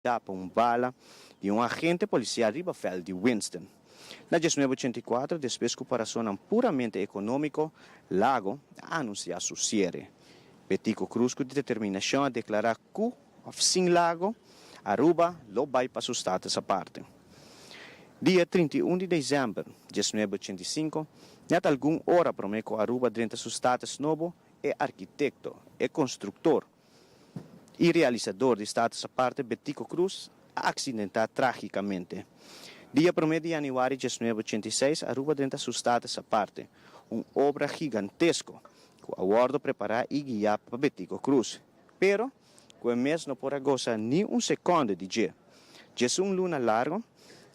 Pa un bala di un agente polisial riba vèlt di Winston. Na 1984, despues ku pa rasonnan puramente ekonómiko, Lago a anunsiá su siere. Betico Croes ku determinashon a deklará ku òf sin Lago, Aruba lo bai pa su status aparte. Dia 31 di desèmber 1985, nèt algun ora promé ku Aruba drenta su status nobo, e arkitekto, e konstruktor, i realisador di Status Aparte Betico Croes a aksidentá trágikamente. Dia promé di yanüari 1986 Aruba drenta su Status Aparte, un obra gigantesko ku a wòrdu prepará i guiá pa Betico Croes, pero ku e mes no por a gosa ni un sekònde di dje. 11 luna largu,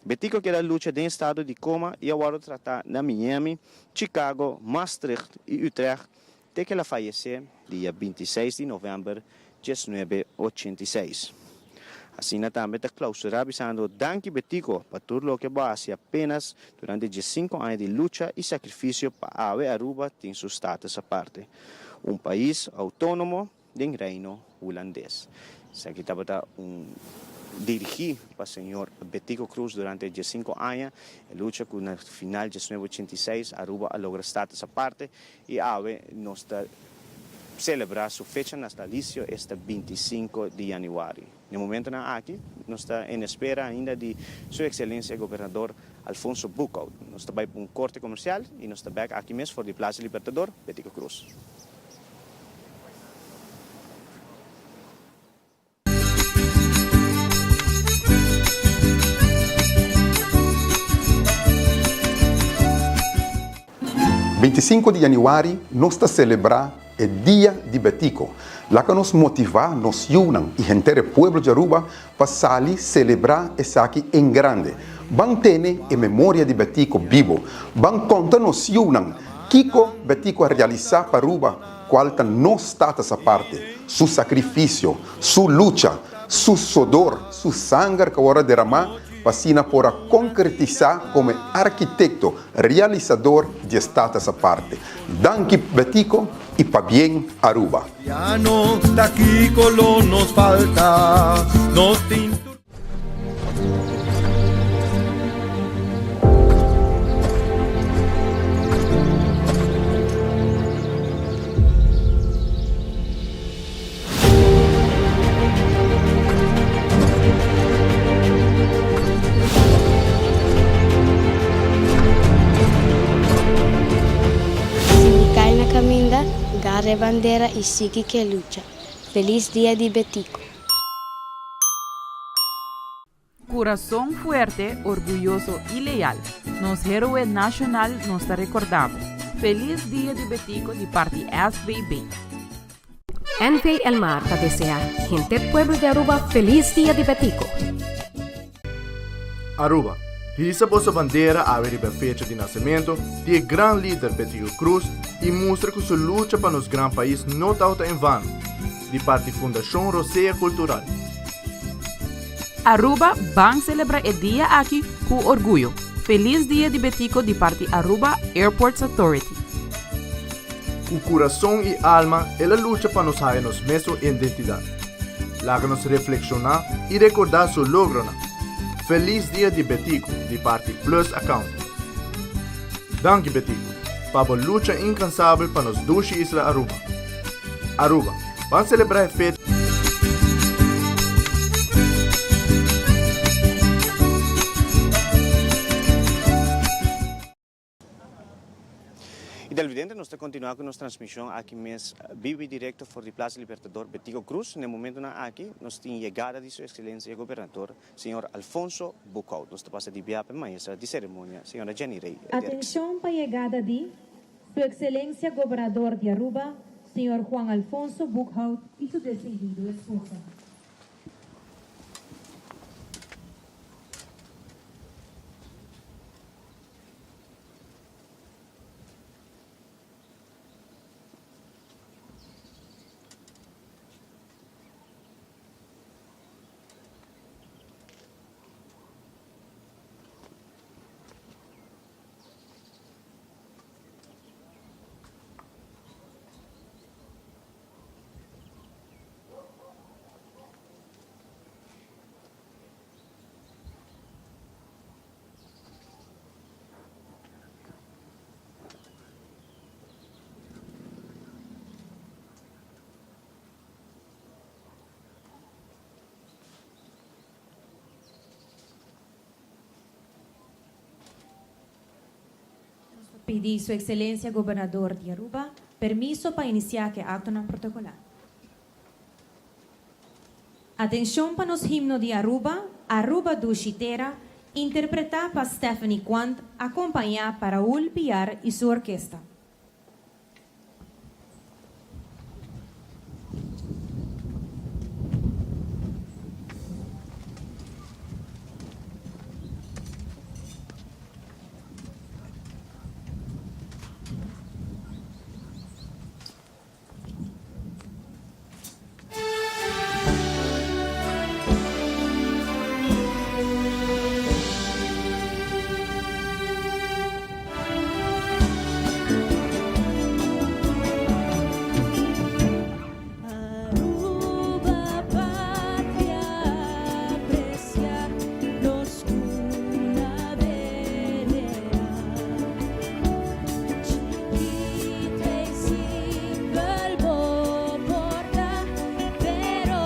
Betico keda lucha den estado di koma i a wòrdu tratá na Miami, Chicago, Maastricht i Utrecht Te ku el a fayesé dia 26 di novèmber 1986. Asina tambe ta klausurá bisando danki Betico pa tur loke bo a hasi apenas durante 15 aña di lucha i sakrifisio pa awe Aruba tin su status aparte, un pais outónomo den Reino Hulandes. Esaki tabata un dirigí pa señor Betico Croes durante 15 aña, e lucha ku na final 1986 Aruba a logra status aparte i awe nos ta selebrá su fecha natalisio esta 25 di yanüari. Na e momentonan aki nos ta en espera ainda di su Ekselensia Gobernador Alfonso Boekhoudt. Nos ta bai pa un korte komersial i nos ta bèk aki mes for di Plaza Libertador, Betico Croes. 25 di yanüari nos ta selebrá e Dia di Betico. Laga nos motivá nos yunan i henter e pueblo di Aruba pa sali selebrá esaki en grande. Ban tene e memoria di Betico bibo. Ban konta nos yunan kiko Betico a realisá pa Aruba, kual ta nos status aparte, su sakrifisio, su lucha, su sodor, su sanger ku a wòrdu deramá pa asina por a konkretisá komo e arkitekto realisador di e status aparte. Danki Betico i pabien Aruba! Ya no ta kiko lo nos falta, nos tin tur. Si mi kai na kaminda, gara e bandera i sigui ke lucha. Felis Dia di Betico! Kurason fuerte, orguyoso i leal. Nos héroe nashonal nos ta rekordá bo. Felis Dia di Betico di parti SVB. NV Elmar ta desea henter pueblo di Aruba feliz dia di Betico. Aruba, hisa boso bandera awe riba e fecha di nacemento di e gran lider Betico Croes y mustra cu su lucha pa nos gran pais no tawata en vano. Di parti Fundacion Rosea Cultural. Aruba, ban celebra e dia aki cu orguyo. Feliz dia di Betico di parti Aruba Airports Authority. Ku kurason i alma el a lucha pa nos haya nos mesun identidat. Laga nos reflekshoná i rekordá su logronan. Felis Dia di Betico di parti Plus Accounting. Danki Betico, pa bo lucha inkansabel pa nos dushi isla Aruba. Aruba, ban selebrá e fecha. Y televidente, nos ta continua cu nos transmision aki mes bibo y directo for di Plaza Libertador Betico Croes. Na e momentonan aki nos tin yegada di su Excelencia Gobernador Señor Alfonso Boekhoudt. Nos ta pasa di bia pa e maestra di ceremonia Señora Jenny Rey Dirks. Atencion pa yegada di Su Excelencia Gobernador di Aruba, Señor Juan Alfonso Boekhoudt y su distinguido esposa. Pidi Su Excelencia Gobernador di Aruba permiso pa inicia cu e actonan protocolar. Atencion pa nos himno di Aruba, Aruba Dushi Tera, interpreta pa Stephanie Quant acompaña pa Raul Piar y su orkesta. Aruba patria aprecia nos cuna venera Chiquito y simpel bo por ta pero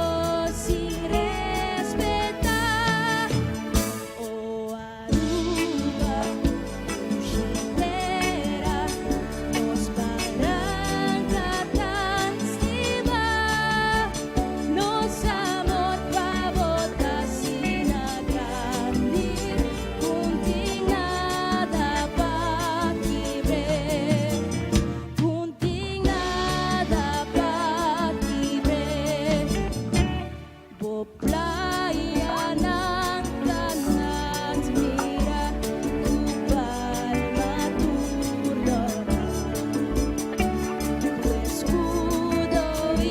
sin respeta Oh Aruba dushi tera nos baranca tan stima Nos amor pa bo ta asina grandi Cu n'tin nada pa kibr'é Cu n'tin nada pa kibr'é Bo playanan ta na admira Cu palma tur dora Cu escudo y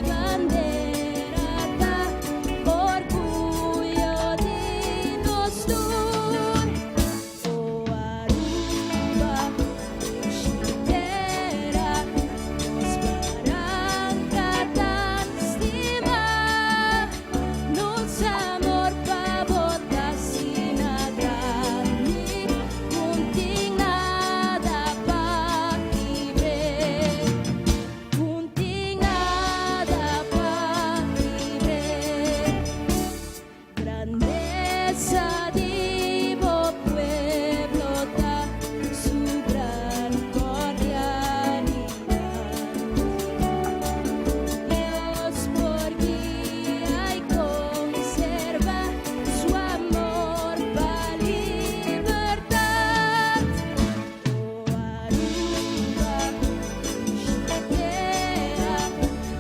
bandera ta orguyo di nos tur O Aruba dushi tera nos baranca tan stima Nos amor pa bo ta asina grandi Cu n'tin nada pa kibr'é Cu n'tin nada pa kibr'é Grandeza di bo pueblo ta su gran cordialidad. Dios por guia y conserva su amor pa libertad. Oh Aruba, dushi tera,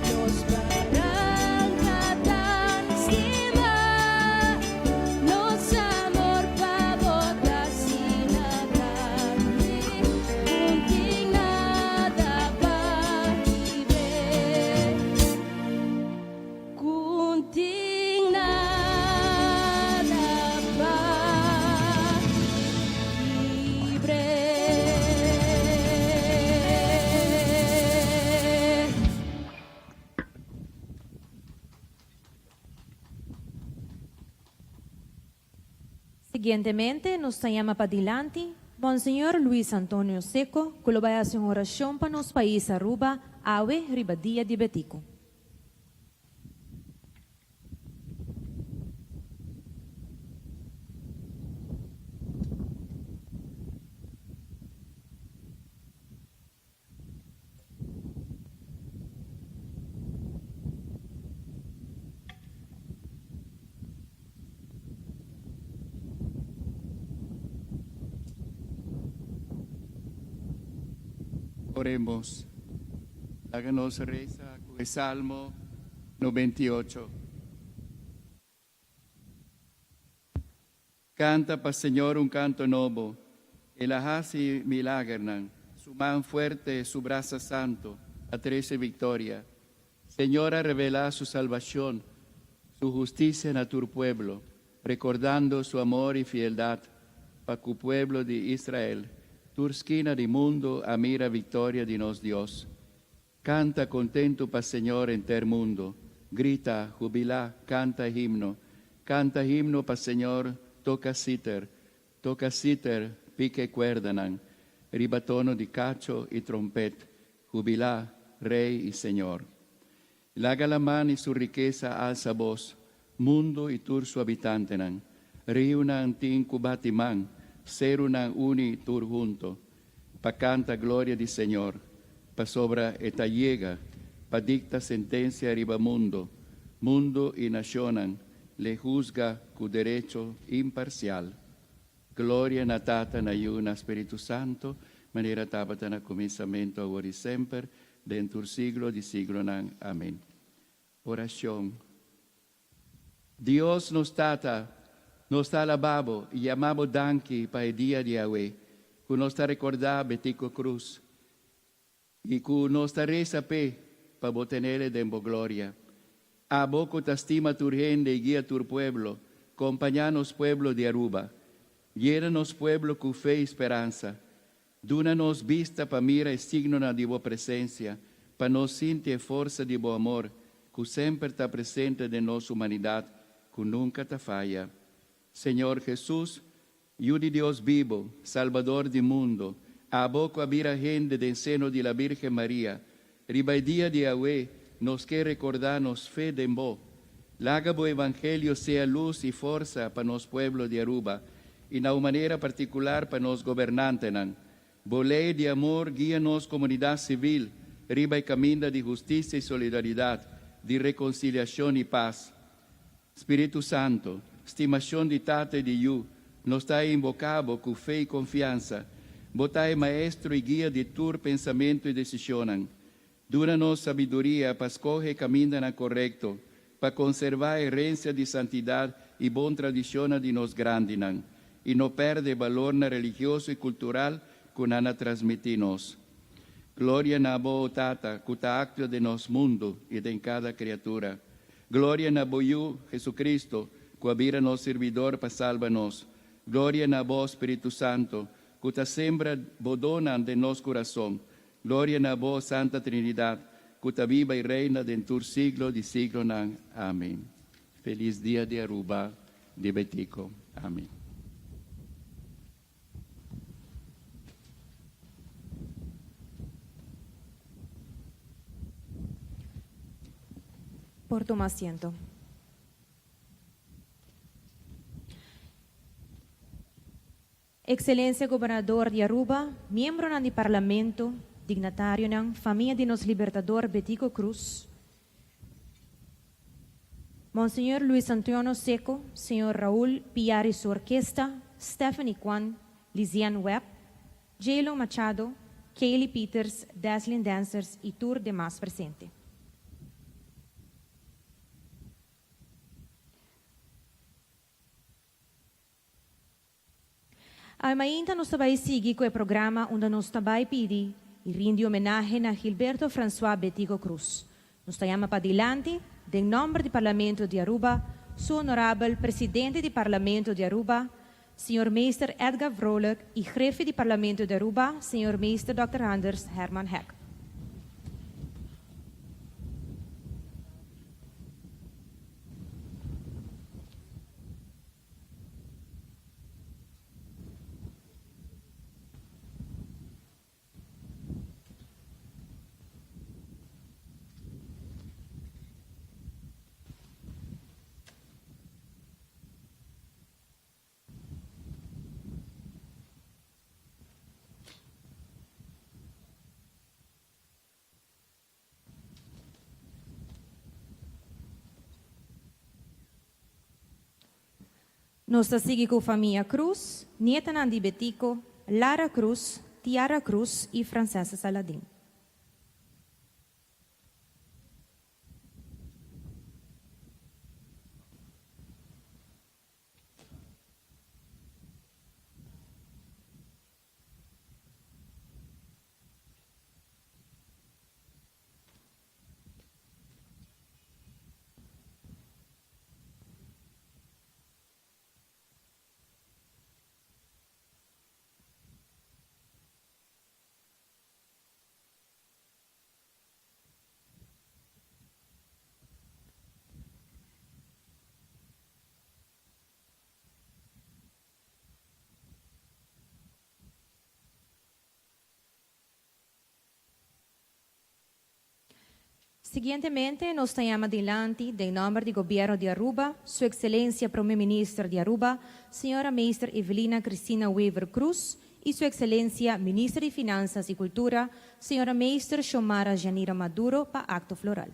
nos baranca tan stima, nos amor pa bo ta asina grandi, cu n'tin nada pa kibr'é, cu n'tin nada pa kibr'é. Siguientemente nos ta yama padilanti Monseñor Luis Antonio Secco cu lo bay haci un oracion pa nos pais Aruba awe riba Dia di Betico. Oremos. Laga nos resa cu e Salmo 98. Canta pa Señor un canto nobo, El a haci milagernan, Su man fuerte, Su brasa santo, a trece victoria. Señor a revela Su salbacion, Su husticia na tur pueblo, recordando Su amor y fieldad pa cu pueblo di Israel. Tur skina di mundo a mira victoria di nos Dios. Canta contento pa Señor henter mundo, grita, jubilá, canta himno. Canta himno pa Señor, toca citer, toca citer, pica e cuerdanan, riba tono di cacho y trompet, jubilá, Rey y Señor. Laga laman y su rikesa alsa bos, mundo y tur su habitantenan. Riunan tin cu bati man, cerunan uni tur hunto. Pa canta gloria di Señor, pasobra E ta yega pa dicta sentencia riba mundo, mundo y nacionnan l'E huzga cu derecho imparcial. Gloria na Tata, na Yu, na Spiritu Santo, manera tabata na cuminsamento, awor y semper, den tur siglo di siglonan. Amen. Oracion. Dios nos Tata, nos ta alabá Bo i yama Bo danki pa e dia di awe, ku nos ta rekordá Betico Cruz i ku nos ta resa p'e pa Bo tenele den Bo gloria. Abo ku ta stima tur hende i guia tur pueblo, kompañá nos pueblo di Aruba. Yena nos pueblo ku fe i speransa. Duna nos bista pa mira e signonan di Bo presencia, pa nos sinti e forsa di Bo amor, cu semper ta presente den nos humanidad, cu nunca ta faya. Señor Jesus, Yu di Dios bibo, Salbador di mundo, Abo cu a bira hende den seno di la Birgen Maria, riba e dia di awe nos ke recorda nos fe den Bo. Laga Bo Evangelio sea luz y forsa pa nos pueblo di Aruba y na un manera particular pa nos gobernantenan. Bo ley di amor guia nos comunidad civil riba e caminda di husticia y solidaridad, di reconciliacion y paz. Spiritu Santo, stimacion di Tata y di Yu, nos ta inboca Bo cu fe y confiansa. Bo ta e maestro y guia di tur pensamento y decisionnan. Duna nos sabiduria pa scoge e camindanan corecto, pa conserva e herencia di santidad y bon tradicionnan di nos grandinan, y no perde e balornan religioso y cultural cu nan a transmiti nos. Gloria na Bo, o Tata, cu ta actua den nos mundo y den cada criatura. Gloria na Bo Yu, Jesucristo, cu a bira nos Sirbidor pa salba nos. Gloria na Bo, Spiritu Santo, cu ta sembra Bo donnan den nos curason. Gloria na Bo, Santa Trinidad, cu ta biba y reina den tur siglo di siglonan. Amen. Feliz Dia di Aruba di Betico. Amen. Por tuma asiento. Excelencia Gobernador di Aruba, miembronan di Parlamento, dignatarionan, famia di nos Libertador Betico Croes, Monseñor Luis Antonio Secco, Señor Raul Piar y su orkesta, Stephanie Kwan, Liziane Webb, Jaylon Machado, Kaylee Peters, Dazzling Dancers y tur demas presente. Awe mainta nos ta bai sigui ku e programa unda nos ta bai pidi i rindi homenahe na Gilberto Francois Betico Croes. Nos ta yama padilanti, den nomber di Parlamento di Aruba, Su Honorabel Presidente di Parlamento di Aruba, Señor Meester Edgar Vrolijk i Griffi di Parlamento di Aruba, Señor Meester Dòkter Anders Herman Hek. Nos ta sigui ku famia Cruz, nietanan di Betico, Lara Cruz, Tiara Cruz y Francesa Saladin. Siguientemente nos ta yama dilanti den nomber di Gobierno di Aruba, Su Excelencia Prome Minister di Aruba, Señora Meester Evelina Cristina Wever Croes. y Su Excelencia Minister di Finanzas y Cultura, Señora Meester Xiomara Janira Maduro pa acto floral.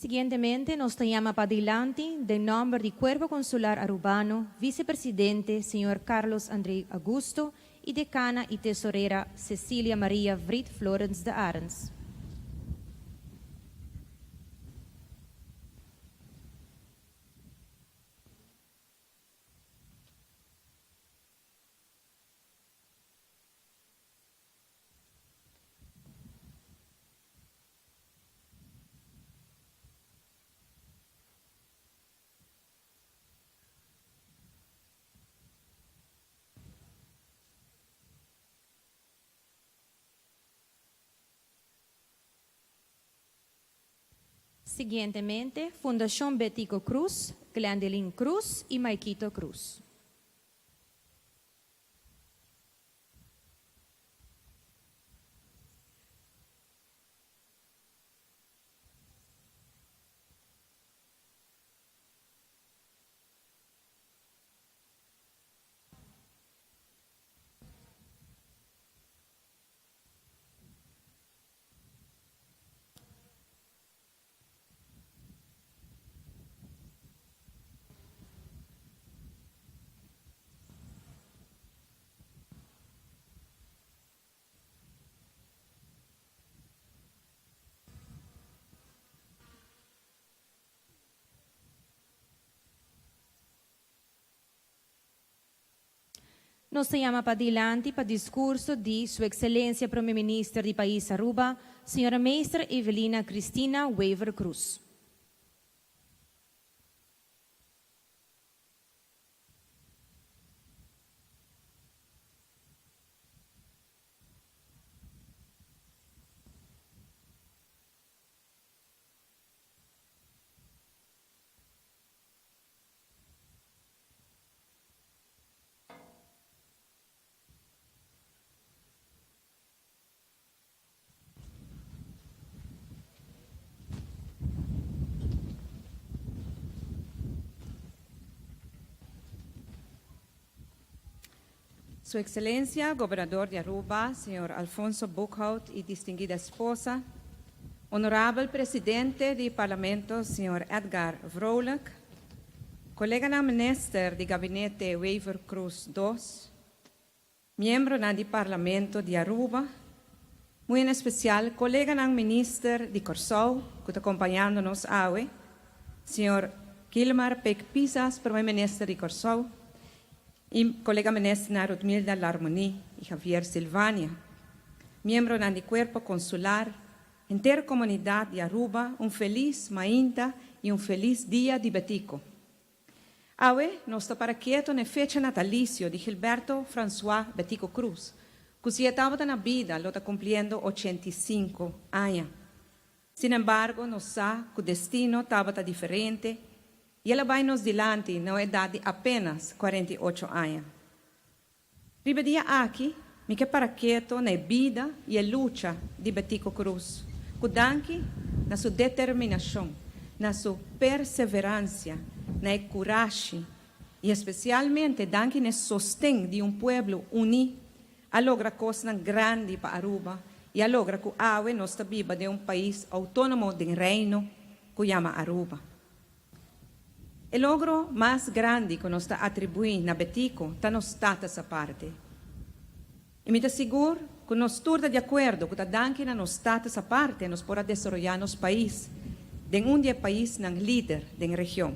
Siguientemente nos ta yama padilanti den nomber di Cuerpo Consular Arubano, Vicepresidente Señor Carlos André Augusto y Decana y Tesorera Cecilia Maria Vrit Florens de Arends. Siguientemente, Fundacion Betico Croes, Glendelin Croes y Maikito Croes. Nos ta yama padilanti pa discurso di Su Excelencia Prome Minister di Pais Aruba, Señora Meester Evelina Cristina Wever Croes. Su Excelencia, Gobernador di Aruba, señor Alfonso Boekhoudt y distinguida esposa, Honorabel Presidente di Parlamento, señor Edgar Vrolijk, coleganan Minister di Gabinete Wever Croes II, miembronan di Parlamento di Aruba, muy en especial coleganan Minister di Corsou, cu ta acompañando nos awe, señor Gilmar Pik Pisas, Prome Minister di Corsou, y colega Minister Ruthmilda Larmonie y Javier Silvania, miembronan di Cuerpo Consular, henter comunidad di Aruba, un feliz mainta y un feliz dia di Betico. Awe, nos ta para keto na fecha natalicio di Gilberto François Betico Croes, cu si e tabata na bida lo ta cumpliendo 85 aña. Sin embargo, nos sa cu destino tabata diferente y el a bay nos dilanti na edad di apenas 48 aña. Riba e dia aki, mi ke para keto na bida y e lucha di Betico Croes, cu danki na su determinacion, na su perseverancia, na curashi y especialmente danki na sosten di un pueblo uni, a logra cosnan grandi pa Aruba y a logra cu awe nos ta biba den un pais autonomo di reino cu yama Aruba. E logro mas grandi cu nos ta atribui na Betico ta nos Status Aparte. Y mi ta sigur cu nos tur ta di acuerdo cu ta danki na nos Status Aparte nos por a desaroya nos pais den un di e paisnan lider den region.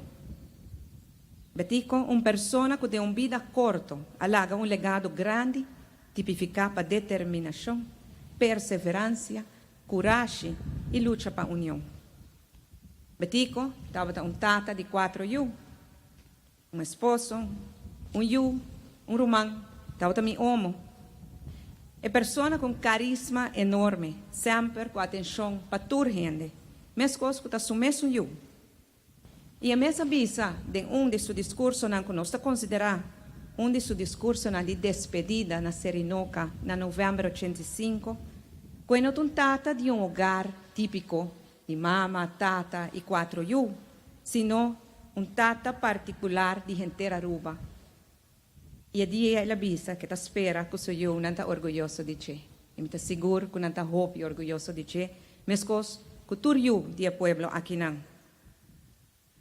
Betico, un persona cu den un bida corto, a laga un legado grandi, tipifica pa determinacion, perseverancia, curashi y lucha pa union. Betico tabata un tata di cuatro yiu. Un esposo, un yu, un ruman, tabata mi omo. E persona ku un karisma enorme, semper ku atenshon pa tur hende, meskos ku ta su mesun yu. I e mes a bisa den un di su diskursonan ku nos ta konsiderá un di su diskursonan di despedida na Serinoka na novèmber 85, ku e no ta un tata di un hogar típiko di mama, tata i kuatro yu, sino un tata partikular di henter Aruba. I e dia el a bisa ku e ta spera ku su yunan ta orguyoso di dje. I mi ta sigur ku nan ta hopi orguyoso di dje, meskos ku tur yu di e pueblo akinan.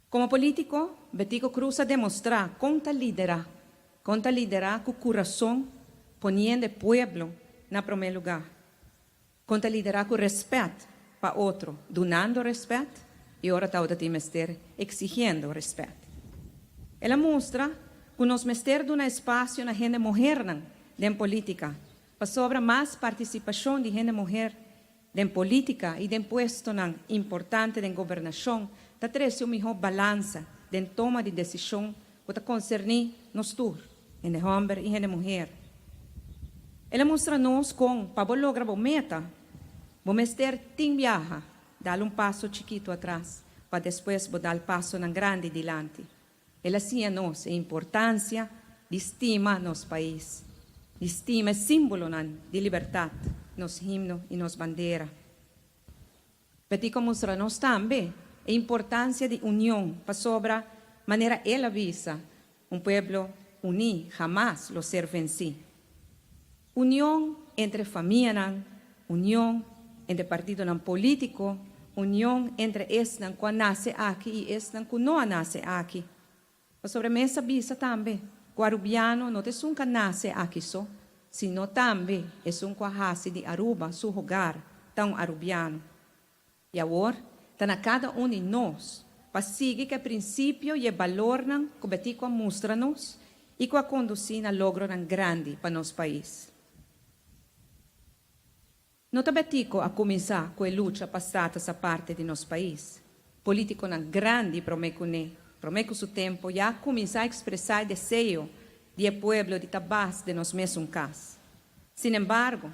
Komo polítiko, Betico Croes a demostrá kon ta liderá, kon ta liderá ku kurason poniendo e pueblo na promé lugá, kon ta liderá ku rèspèt pa otro, dunando rèspèt i ora tabata tin mester eksigiendo rèspèt. El a mustra ku nos mester duna espasio na hende muhernan den polítika, pasobra mas partisipashon di hende muher Den polítika i den puestonan importante den gobernashon ta trese un mihó balansa den toma di desishon ku ta konserní nos tur, hende hòmber i hende muher. El a mustra nos kon pa bo logra bo meta, bo mester tin biaha, dal un paso chikitu atras pa despues bo dal pasonan grandi dilanti. El a siña nos e importansia di stima nos pais, di stima e símbolonan di libertat, nos himno i nos bandera. Betico a mustra nos tambe e importansia di union pasobra, manera el a bisa, un pueblo uní hamas lo ser vensí. Union entre famianan, union entre partidonan polítiko, union entre esnan ku a nase aki i esnan ku no a nase aki. Pasobra mes a bisa tambe ku arubiano no ta esun ku a nase aki so, sino tambe esun ku a hasi di Aruba su hogar ta un arubiano. I awor ta na kada un di nos pa sigui ku e prinsipio i e balornan ku Betico a mustra nos i ku a kondusí na logronan grandi pa nos pais. No ta Betico a kuminsá ku e lucha pa status aparte di nos pais. Polítikonan grandi promé kuné, promé ku su tempu ya a kuminsá ekspresá e deseo di e pueblo di ta bas den nos mesun kas. Sinembargo,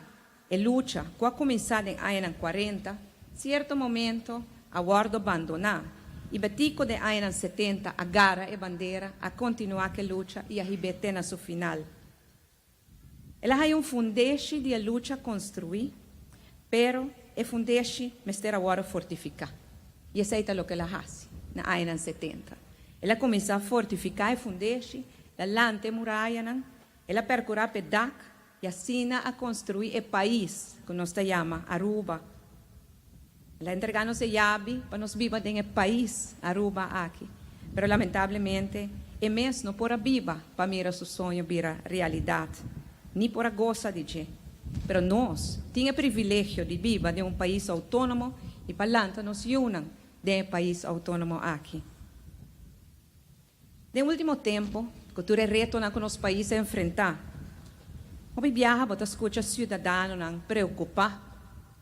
e lucha ku a kuminsá den añanan kuarenta, sierto momento a wòrdu bandoná i Betico den añanan setenta a gara e bandera, a kontinuá ku e lucha i a hib'é te na su final. El a haña un fundeshi di e lucha konstruí, pero e fundeshi mester a wòrdu fortifiká. I esei ta loke el a hasi na añanan 70. El a kuminsá fortifiká e fundeshi, el a lanta e murayanan, El a percura p'e dak y asina a construi e pais cu nos ta yama Aruba. El a entrega nos e yabi pa nos biba den e pais Aruba aki, pero lamentablemente e mes no por a biba pa mira su soño bira realidad, ni por a goza di dje. Pero nos tin e privilegio di biba den un pais autonomo y pa lanta nos yunan den e pais autonomo aki. Den último tempu, ku tur e retonan ku nos pais a enfrentá, hopi biaha bo ta skucha siudadanonan preokupá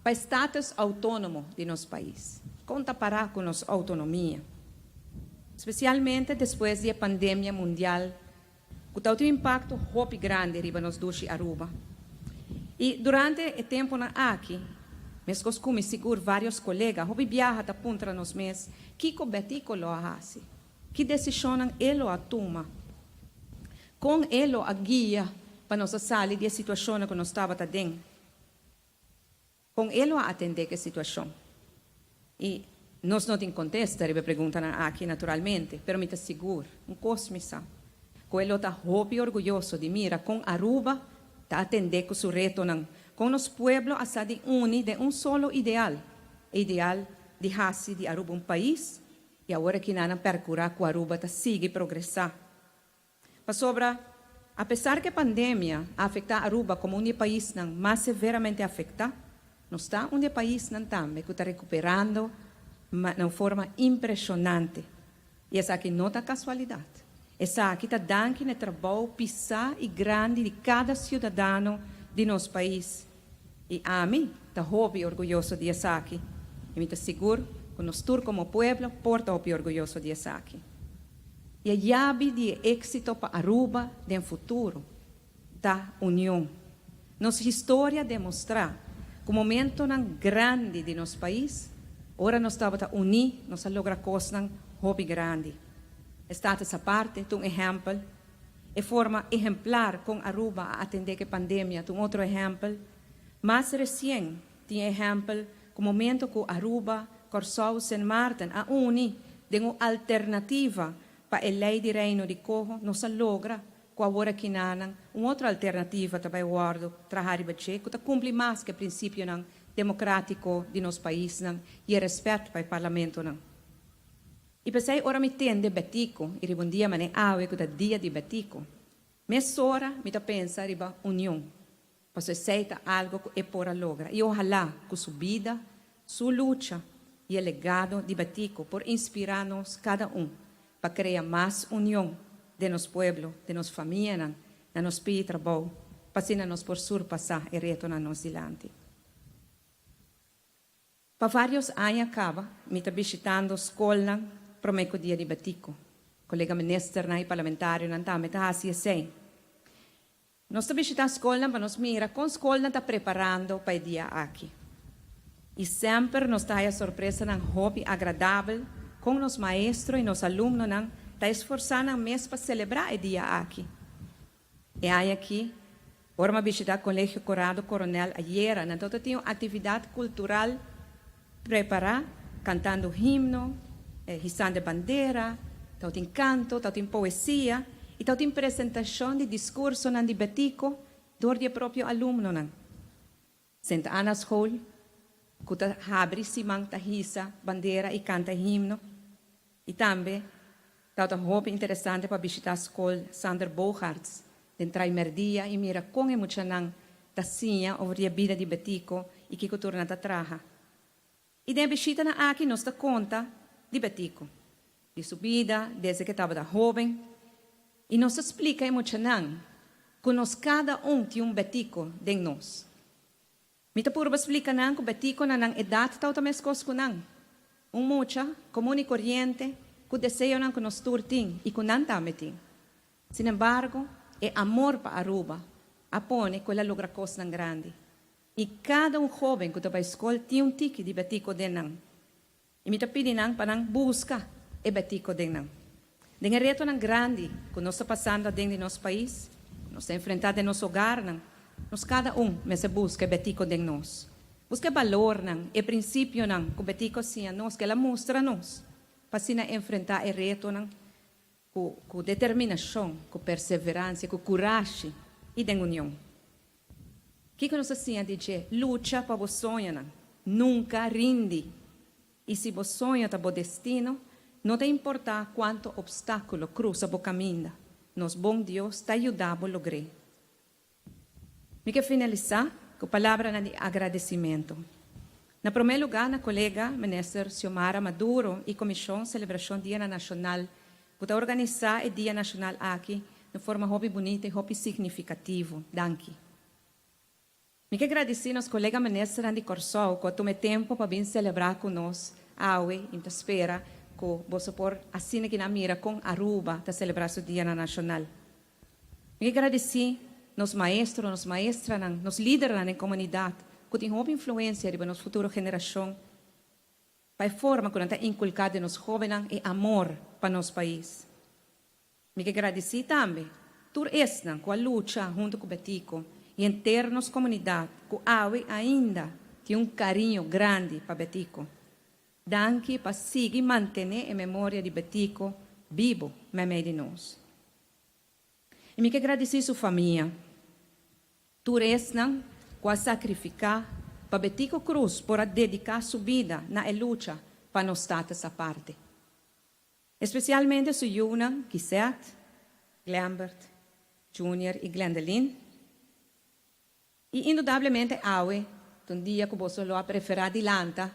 pa e status outónomo di nos pais. Kon ta pará ku nos outonomia? Spesialmente despues di e pandemia mundial ku ta un impakto hopi grandi riba nos dushi Aruba. I durante e tempunan aki, meskos ku mi sigur vários kolega, hopi biaha ta puntra nos mes kiko Betico lo a hasi. Ki desishonnan e lo a tuma? Kon e lo a guia pa nos a sali di e situashonnan ku nos tabata den? Kon e lo a atendé ku e situashon? I nos no tin kontesta riba e preguntanan aki, naturalmente, pero mi ta sigur, un kos mi sa, ku e lo ta hopi orguyoso di mira kon Aruba ta atendé ku su retonan, kon nos pueblo a sa di uni den un solo ideal, e ideal di hasi di Aruba un pais I awor aki nan a percura cu Aruba ta sigui progresa. Pasobra, apesar cu e pandemia a afecta Aruba como un di e paisnan mas severamente afecta, nos ta un di e paisnan tambe cu ta recuperando na un forma impresionante. I esaki no ta casualidad. Esaki ta danki na e trabou pisa y grandi di cada ciudadano di nos pais. I ami ta hopi orguyoso di esaki. I mi ta sigur ku nos tur komo pueblo por ta hopi orguyoso di esaki. E yabi di exito pa Aruba den futuro ta union. Nos historia a demostra cu momentonan grandi di nos pais, ora nos tabata uni, nos a logra cosnan hopi grandi. Status Aparte ta un ehempel. E forma ehemplar con Aruba a atende cu e pandemia ta un otro ehempel. Mas recien tin ehempel cu momento cu Aruba, Corsou, Sint Maarten a uni den un alternativa pa e ley di Reino di Coho, nos a logra cu awor akinanan un otro alternativa ta bay wordo traha riba dje cu ta cumpli mas cu e principionan democratico di nos paisnan y e respet pa e parlamentonan. Y p'esey ora mi tende Betico y riba un dia mane awe cu ta dia di Betico, mesora mi ta pensa riba union, pasobra esey ta algo cu e por a logra y ohala cu su bida, su lucha y e legado di Betico por inspira nos cada un pa crea mas union den nos pueblo, den nos famianan, na nos pia trabou, pa asina nos por surpasa e retonan nos dilanti. Pa varios aña caba mi ta bishitando scolnan prome cu Dia di Betico. Colega ministernan y parlamentarionan tambe ta haci esey. Nos ta bishita scolnan pa nos mira con scolnan ta preparando pa e dia aki. Y semper nos ta haya sorpresanan hopi agradabel con nos maestro y nos alumnonan ta esforsa nan mes pa celebra e dia aki. E aña aki, ora mi a bishita Colegio Corrado Coronel ayera, nan tabata tin un actividad cultural prepara, cantando himno, hisando e bandera, tabatin canto, tabatin poesia y tabatin presentacion di discursonan di Betico door di e propio alumnonan. Sint Anna School, ku ta habri siman ta hisa bandera i kanta himno. I tambe tabata hopi interesante pa bishitá Skol Sander Bogaerts den Traimerdia i mira kon e muchanan ta siña over di e bida di Betico i kiko tur nan ta traha. I den e bishitanan aki nos ta konta di Betico, di su bida desde ku e tabata hóben, i nos ta splika e muchanan ku nos kada un tin un Betico den nos. Mi ta purba splika nan ku Betico na nan edat tabata meskos ku nan, un mucha komun i koriente ku deseonan ku nos tur tin i ku nan tambe tin. Sinembargo, e amor pa Aruba a pone ku el a logra kosnan grandi. I kada un hóben ku ta bai skol tin un tiki di Betico den nan. I mi ta pidi nan pa nan buska e Betico den nan. Den e retonan grandi ku nos ta pasando aden di nos pais, ku nos ta enfrentá den nos hogarnan, nos kada un mester buska e Betico den nos. Buska e balornan, e prinsipionan ku Betico a siña nos, ku el a mustra nos, pa asina enfrentá e retonan ku determinashon, ku perseveransia, ku kurashi i den union. Kiko nos a siña di dje? Lucha pa bo soñonan. Nunka rindi. I si bo soño ta bo destino, no ta importá kuantu opstákulo krusa bo kaminda, nos bon Dios ta yuda bo logr'é. Mi ke finalisá ku palabranan di agradesimentu. Na promé lugá na kolega Minister Xiomara Maduro i Komishon Selebrashon Dianan Nashonal ku ta organisá e Dia Nashonal aki na forma hopi bunita i hopi signifikativo. Danki. Mi ke gradisí nos kolega ministernan di Kòrsou ku a tuma e tempu pa bin selebrá ku nos awe i mi ta spera ku boso por asina ki nan mira kon Aruba ta selebrá su Dianan Nashonal. Mi ke gradisí nos maestro, nos maestranan, nos lidernan den komunidat ku tin hopi influensia riba nos futuro generashon pa e forma ku nan ta inkulká den nos hóbennan e amor pa nos pais. Mi ke gradisí tambe tur esnan ku a lucha huntu ku Betico i henter nos komunidat ku awe ainda tin un kariño grandi pa Betico. Danki pa sigui mantené e memoria di Betico bibo meimei di nos. I mi ke gradisí su famia, tur esnan ku a sakrifiká pa Betico Croes por a dediká su bida na e lucha pa nos status aparte. Espesialmente su yunan Gisette, Glembert, Junior i Glendeline. I indudablemente awe ta un dia ku boso lo a preferá di lanta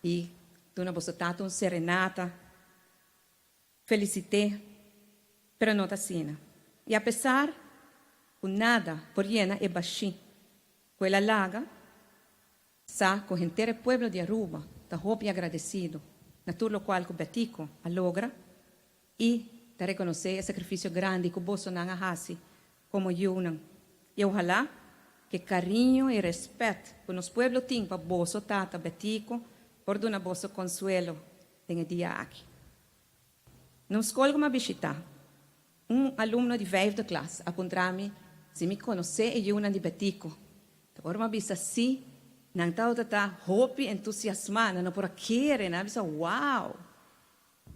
i duna boso tata un serenata. Felicité, pero no ta asina. I apesar ku nada por yena e bashí ku el a laga, sa ku henter e pueblo di Aruba ta hopi agradesido na tur lokual ku Betico a logra i ta. Ta rekonosé e sakrifisio grandi ku bosonan a hasi komo yunan. I ohalá ku e kariño i rèspèt ku nos pueblo tin pa boso tata Betico por duna boso konsuelo den e dia aki. Na un skol ku mi a bishitá, un alumno di vijfde klas a puntra mi si mi konosé e yunan di Betico. Ta ora mi a bisa sí, nan tabata ta hopi entusiasmá, nan no por a kere, nan a bisa, Wow!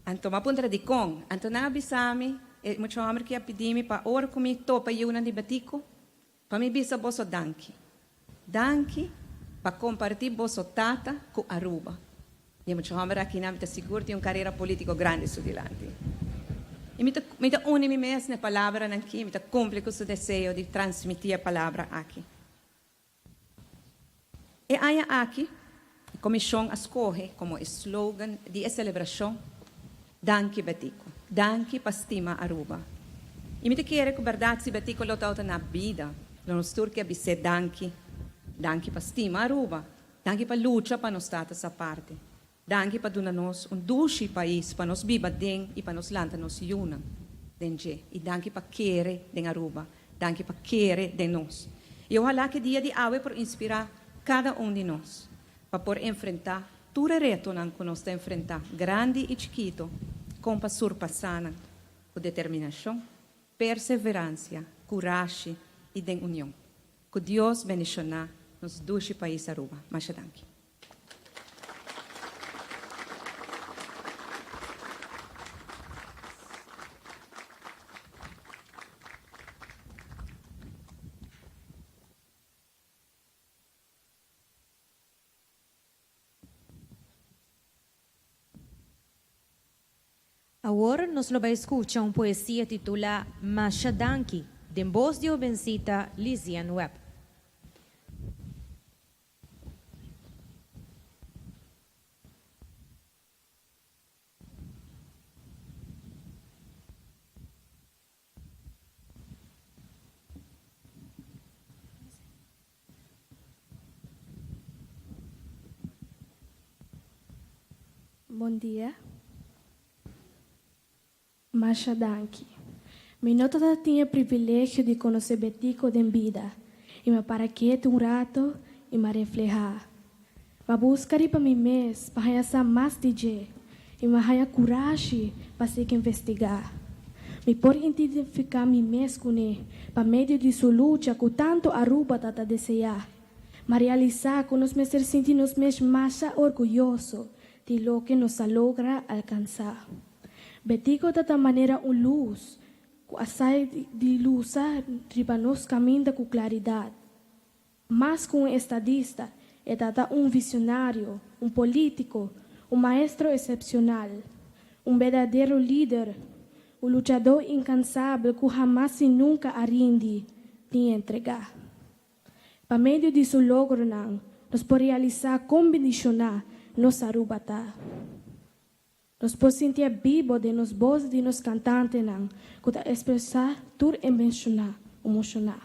Anto mi a puntra dikon. Anto nan a bisa mi, e mucha hòmber ki a pidi mi pa ora ku mi topa yunan di Betico, pa mi bisa boso danki. Danki pa kompartí boso tata ku Aruba. I e mucha hòmber akinan mi ta sigur tin un karera polítiko grandi su dilanti. I mi ta mi ta uni mi mes na e palabranan aki, mi ta kumpli ku su deseo di transmití e palabra aki. E aña aki e komishon a skohe komo e slogan di e selebrashon, Danki Betico, danki pa stima Aruba. I mi ta kere ku bèrdat si Betico lo tabata na bida, lo nos tur ke bis'é danki. Danki pa stima Aruba, danki pa lucha pa nos status aparte, danki pa duna nos un dushi pais pa nos biba den i pa nos lanta nos yunan den dje. I danki pa kere den Aruba, danki pa kere den nos. I ohalá ku e dia di awe por inspirá kada un di nos pa por enfrentá tur e retonan ku nos ta enfrentá, grandi i chikito, kon pa surpasá nan ku determinashon, perseveransia, kurashi i den union. Ku Dios bendishoná nos dushi pais Aruba. Masha danki. Awor nos lo bai skucha un poesia titulá Masha Danki den bos di hobensita Lizian Webb. Bon dia. Masha danki. Mi no tabata tin e privilegio di conoce Betico den bida y m'a para ketu un rato y m'a refleha. M'a busca riba mi mes pa haña sa mas di dje y m'a haña curashi pa sigui investiga. Mi por identifica mi mes cune pa medio di su lucha cu tanto Aruba ta ta desea. M'a realisa cu nos mester sinti nos mes masha orguyoso di loke nos a logra alcansa. Betico ta ta manera un lus cu a sai di lusa riba nos caminda cu claridad. Mas cu un estadista, e ta ta un visionario, un politico, un maestro excepcional, un berdadero lider, un luchador incansabel cu hamas y nunca a rindi ni entrega. Pa medio di su logronan nos por realisa con bendiciona nos Aruba ta. Nos por sintié bibo den nos bos di nos kantantenan ku ta ekspresá tur emenshoná, emoshoná.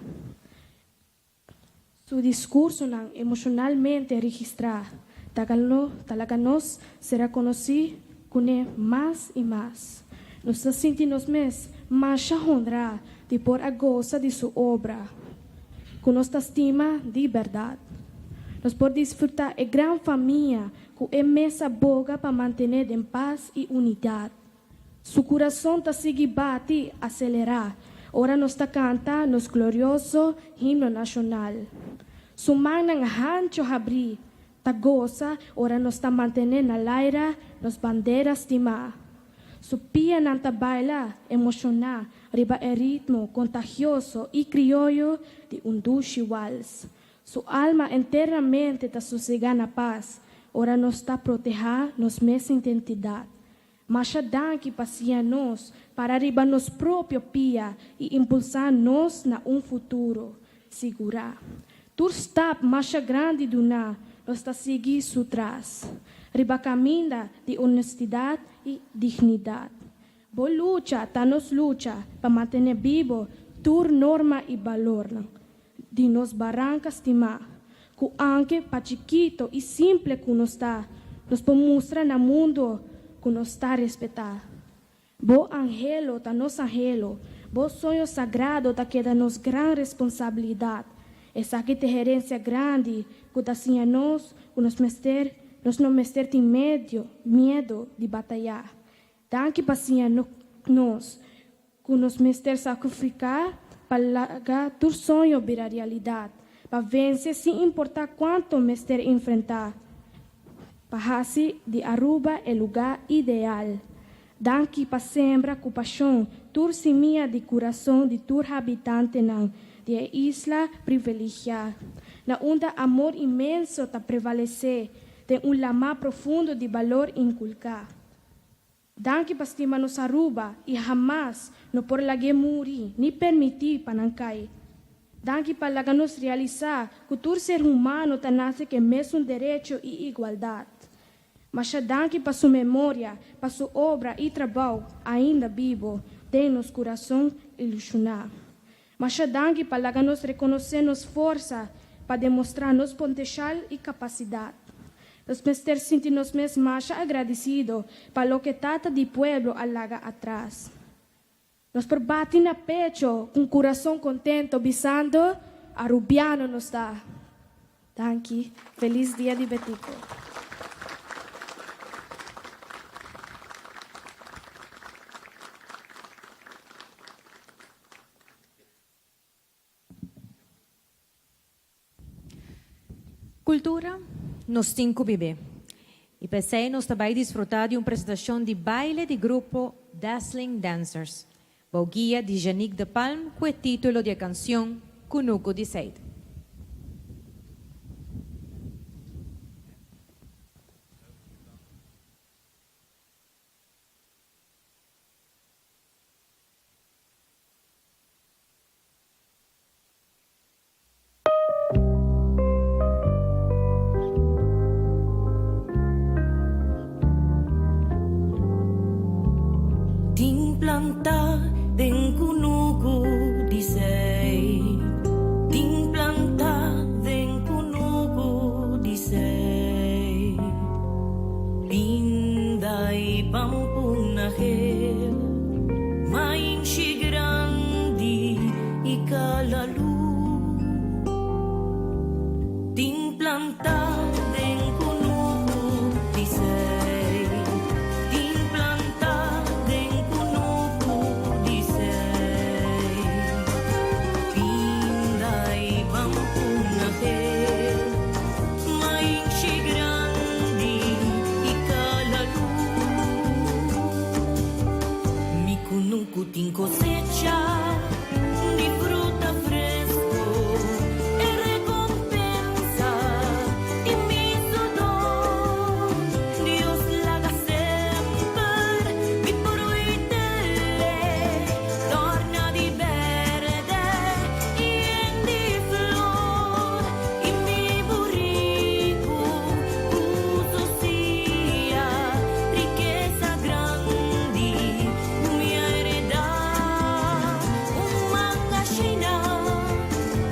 Su diskursonan emoshonalmente registrá ta ta laga nos sera konosí kuné mas i mas. Nos ta sinti nos mes masha honrá di por a gosa di su obra ku nos ta stima di bèrdat. Nos por disfrutá e gran famia Ku e mes a boga pa mantené den pas i unidat. Su kurason ta sigui bati aselerá ora nos ta kanta nos glorioso himno nashonal. Su mannan hancho habrí ta gosa ora nos ta mantené na laira nos bandera stimá. Su pianan ta baila emoshoná riba e ritmo kontagioso i krioyo di un dushi wals. Su alma enteramente ta sosegá na pas ora nos ta protehá nos mes identidat. Masha danki pa siña nos para riba nos propio pia i impulsá nos na un futuro sigurá. Tur stap masha grandi duná nos ta sigui su tras, riba kaminda di honestidat i dignidat. Bo lucha ta nos lucha pa mantené bibo tur norma i balornan. Di nos baranka stimá, ku anke pa chikito i simple ku nos ta, nos por mustra na mundu ku nos ta respetá. Bo anhelo ta nos anhelo, bo soño sagrado ta keda nos gran responsabilidad. Esaki ta e herencia grandi cu ta siña nos cu nos mester nos no mester tin medio miedo di bataya. Danki pa siña nos cu nos mester sacrifica pa laga tur soño bira realidad, pa vence sin importa cuanto mester enfrenta, pa haci di Aruba e lugar ideal. Danki pa sembra cu pasion tur simia di curason di tur habitantenan di e isla privilegia, na unda amor inmenso ta prevalece den un lama profundo di balor inculca. Danki pa stima nos Aruba y hamas no por lag'é muri ni permití pa nan cay. Danki pa laga nos realisa cu tur ser humano ta nace cu e mesun derecho y igualdad. Masha danki pa su memoria, pa su obra y trabao ainda bibo den nos curason ilusiona. Masha danki pa laga nos rekonosé nos forsa pa demostrá nos ponteshal i kapasidat. Nos mester sinti nos mes masha agradisido pa loke Tata di Pueblo a laga atras. Nos por bati na pecho ku un kurason kontento bisando, Arubiano nos ta! Danki. Felis Dia di Betico. Cultura, nos tin cu bibe. Y p'esey nos ta bay disfruta di un presentacion di baile di grupo Dazzling Dancers, bou guia di Janique de Palm cu e titulo di e cancion Cunucu di Seid. Tin planta den kunuku di sei Tin planta den kunuku di sei Pinda i pampuna gel Mainshi grandi i kalalu Tin planta den kunuku di sei Tin planta den kunuku di sei Pinda i pampuna gel Mainshi grandi i kalalu Mi kunuku tin kosecha di fruta fresco e recompensa di mi sudor. Dios laga semper mi por uitele torna di berde i yen di flor i mi buriku ku su sia rikesa grandi ku mi a heredá un mangashina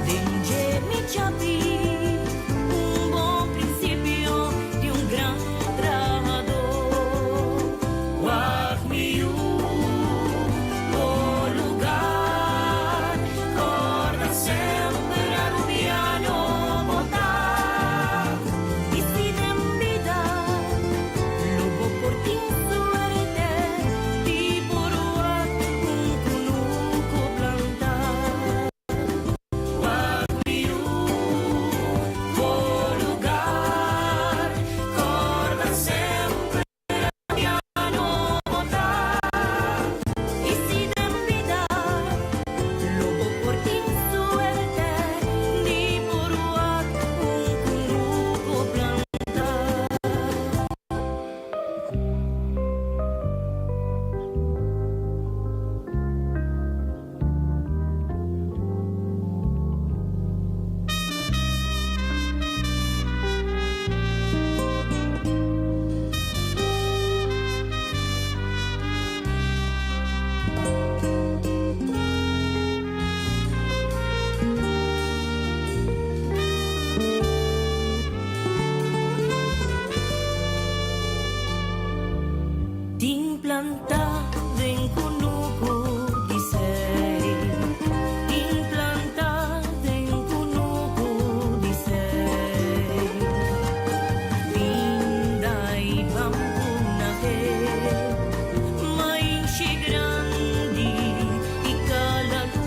den dje mi chapi un bon prinsipio di un gran trahadó. Wak mi yu bo lugar kòrda semper Arubiano bo ta i si den bida lo bo por tin suerte di por wak un kunuku plantá. Wak mi yu bo lugar kòrda semper Arubiano bo ta i si den bida lo bo por tin suerte di por wak un kunuku plantá. Tin planta den. kunuku di sei Implantá den kunuku di sei Pinda i pampunahe Mainshi grandi i kalalu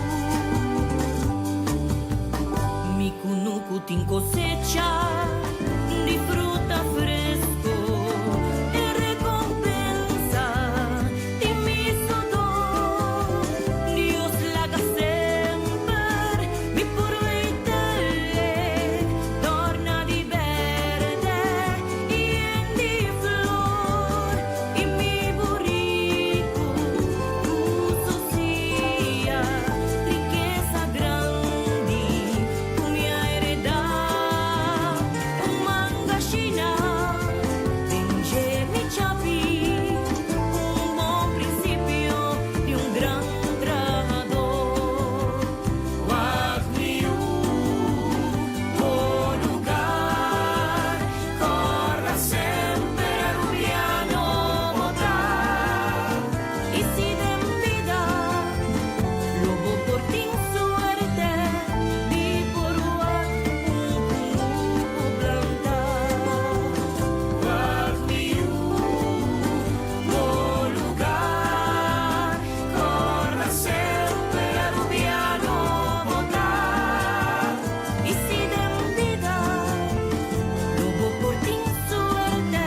Mi kunuku tin kosecha di fruta fresku E rekompensa di mi sodó Dios laga semper mi por weit'é Dòrná di bèrdè i yen di flor I mi buriku ku su sia Rikesa grandi ku mi a heredá Un mangashina den dje mi chapi Un bon prinsipio di un gran trahadó Wak mi yu, bo lugá Kòrda semper arubiano bo ta I si den bida lo bo por tin suerte di por wak un kunuku plantá Wak mi yu, bo lugá Kòrda semper arubiano bo ta I si den bida lo bo por tin suerte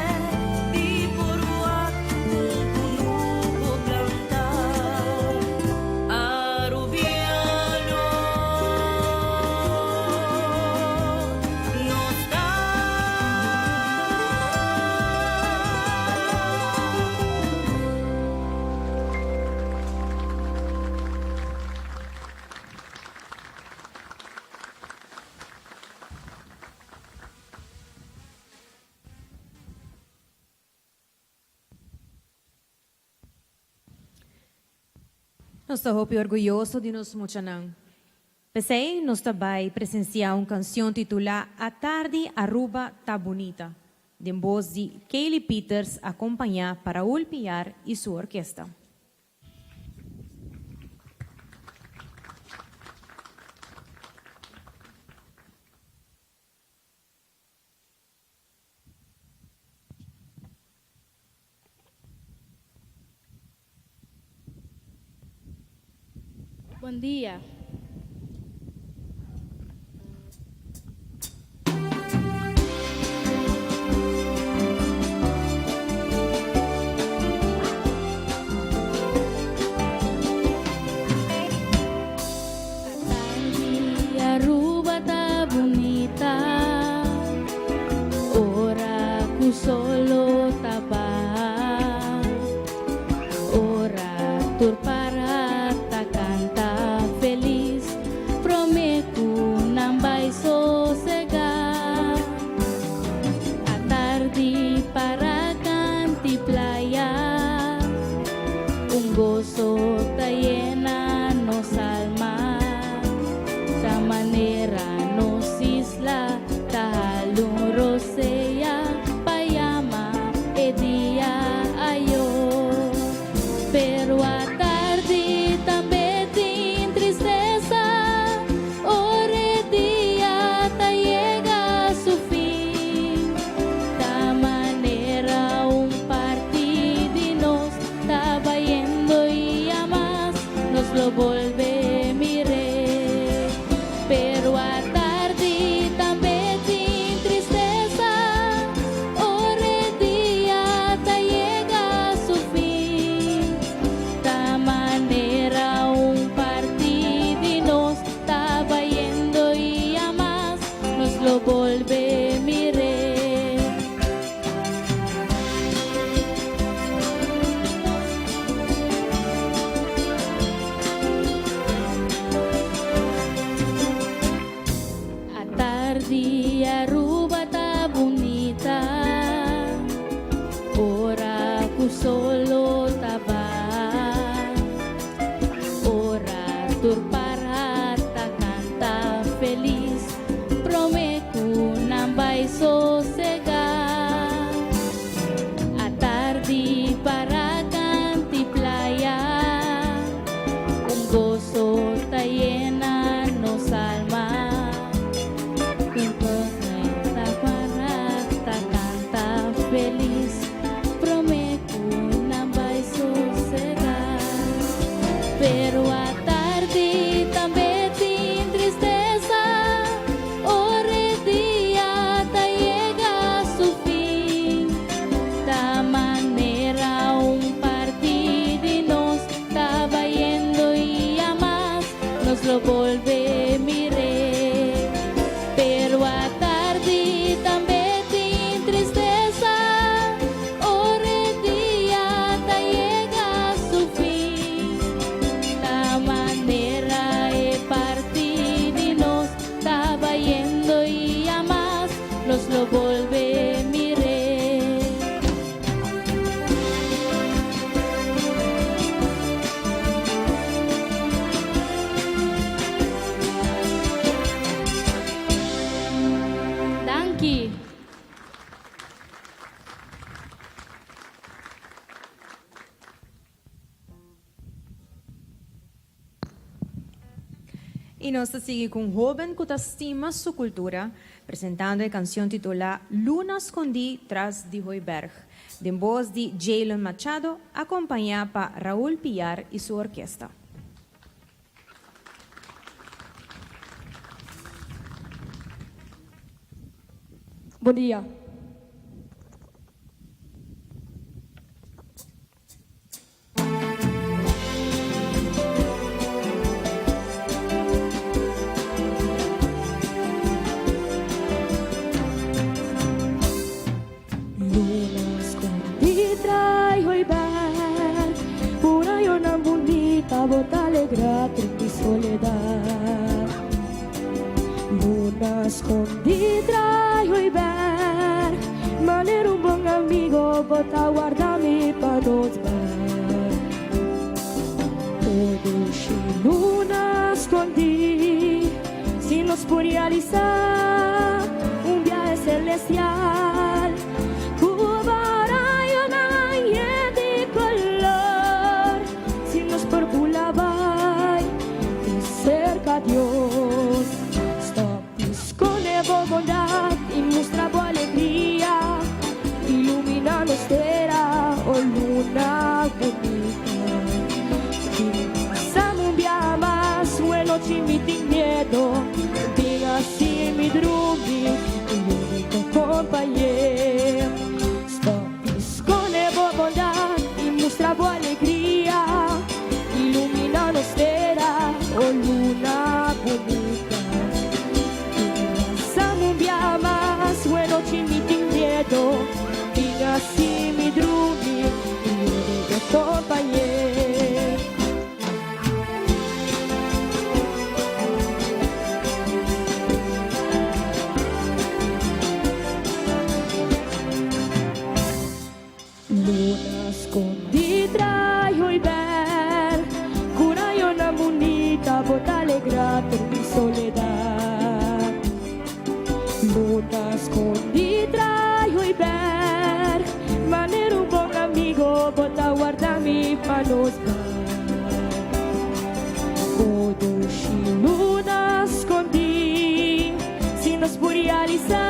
di por wak un kunuku plantá Arubiano nos ta. Nos ta hopi orguyoso di nos muchanan. P'esei nos ta bai presensiá un kansion titulá Atardi Aruba Ta Bunita, den bos di Kaylee Pieters akompañá pa Raúl Piar i su orkesta. Bon dia. Atardi Aruba ta bunita Ora cu solo ta baha Ora tur para ta canta feliz Prome cu nan bay sosega Atardi para canti playa Un goso ta yena nos alma Ta manera nos isla ta hala un rosea Pa yama e dia ayo Pero atardi tambe tin tristesa Ora e dia ta yega su fin Ta manera un parti di nos ta bayendo i hamas nos lo bolbe mir'é. Pero atardi tambe tin tristesa ora e dia ta yega su fin. Ta manera un parti di nos ta bayendo i hamas nos lo bolbe mir'é. Pero atardi tambe tin tristesa, ora e dia ta yega su fin. Ta manera un parti di nos ta bayendo i hamas nos lo bolbe mir'é. Pero atardi tambe tin tristesa, ora e dia ta yega su fin. Ta manera e parti di nos ta bayendo i hamas nos lo bolbe mir'é. Danki. I nos ta sigui ku un hóben ku ta stima su kultura, presentando e kansion titulá Luna Skondí Tras di Hooiberg, den bos di Jaylon Machado, akompañá pa Raúl Pillar i su orkesta. Bon dia. Luna skondí trai hooiberg, Pura yonan bunita bo ta alegrá tur mi soledad. Luna skondí trai hooiberg, Manera un bon amigo bo ta warda mi pa nos bai. O dushi luna skondí, si nos por realisá un biahe celestial ku bo rayonan yen di kolor, si nos por bula bai te serka Dios. Stop di skonde bo bondat i mustra bo alegria, ilumina nos tera, o luna bunita. Bin pasam un biaha mas, un e nochi mi tin miedo, bin hasi mi drumi, mi único compañero. Stop di skonde bo bondat i mustra bo alegria, ilumina nos tera, o luna bunita. Bin pasam un biaha mas, un e nochi mi tin miedo, bin hasi mi drumi, mi único compañero. Luna skondí trai hooiberg, ku rayonan bunita bo ta alegrá tur mi soledat. Luna skondí trai hooiberg, manera un bon amigo bo ta warda mi pa nos bai. O dushi luna skondí, si nos por realisá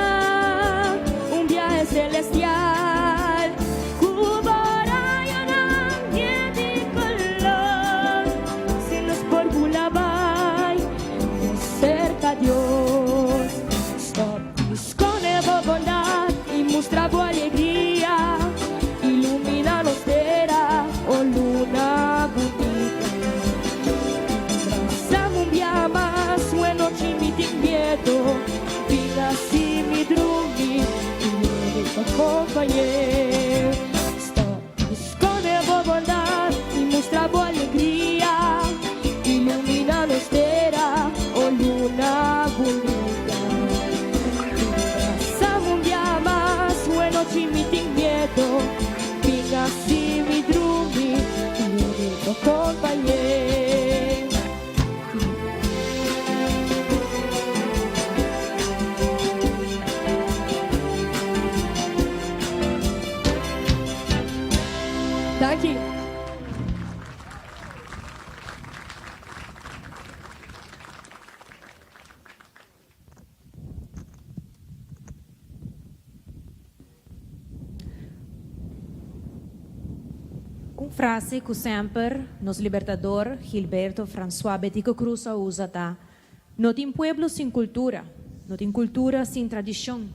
un biahe celestial ku bo rayonan yen di kolor, si nos por bula bai te serka Dios. Stop di skonde bo bondat i mustra bo alegria, ilumina nos tera, o luna bunita. Brasam un biaha mas, un e nochi mi tin miedo, bin hasi mi drumi, mi único compañero. Stop di skonde bo bondat i mustra bo alegria, ilumina nos tera, o luna bunita. Brasam un biaha mas, un e nochi mi tin miedo, bin hasi mi drumi, mi único compañero. Danki. Un frase ku semper nos libertador Gilberto Francois Betico Croes a usa ta, No tin pueblo sin kultura, no tin kultura sin tradishon,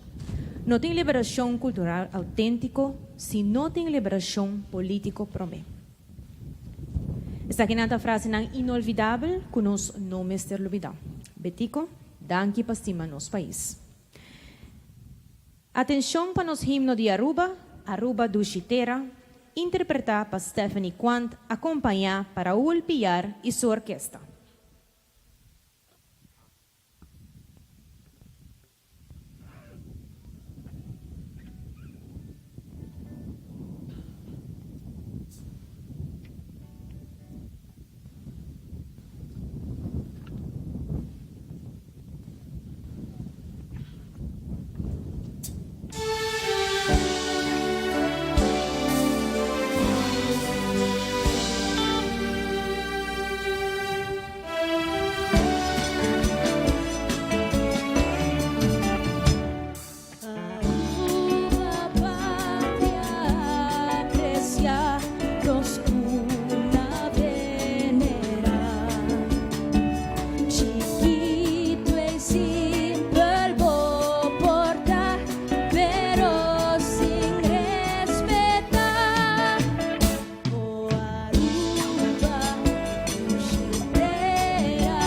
no tin liberashon kultural outéntiko si no tin liberashon polítiko promé. Esakinan ta frasenan inolvidabel ku nos no mester lubidá. Betico, danki pa stima nos pais. Atenshon pa nos himno di Aruba, Aruba Dushi Tera, interpretá pa Stephanie Quant akompañá pa Raúl Piar i su orkesta. Aruba patria aprecia nos cuna venera Chiquito y simpel bo por ta pero sin respeta O Aruba dushi tera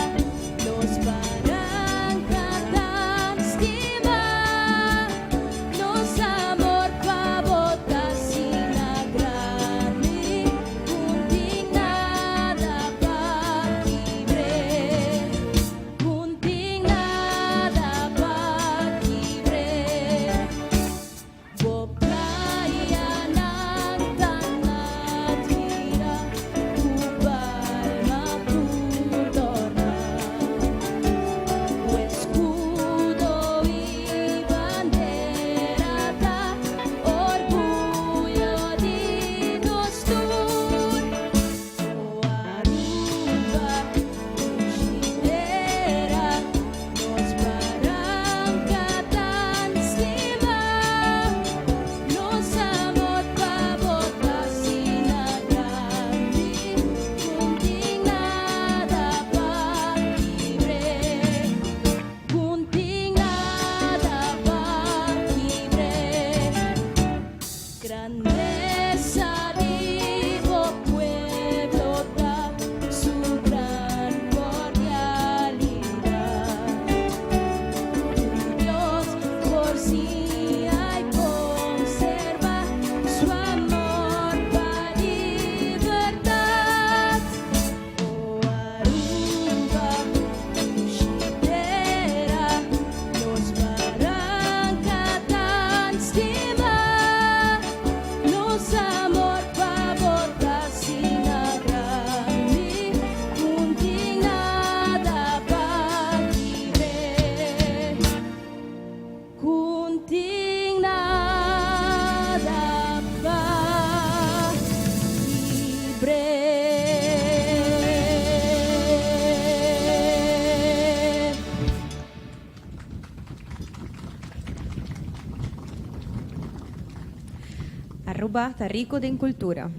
nos baranca tan stima Nos amor pa bo ta asina grandi Cu n'tin nada pa kibr'é Cu n'tin nada pa kibr'é Bo playanan tan admira Cu palma tur dorna Bo escudo y bandera ta orguyo di nos tur O Aruba dushi tera Nos baranca tan stima Nos amor pa bo ta asina grandi Cu n'tin nada pa kibr'é Cu n'tin nada pa kibr'é Grandeza di bo pueblo ta su gran cordialidad Dios por siña y conserva su amor pa libertad O Aruba, dushi tera, nos baranca tan stima Nos amor pa bo ta asina grandi Cu n'tin nada pa kibr'é Cu n'tin nada pa kibr'é. Aruba ta rico den cultura.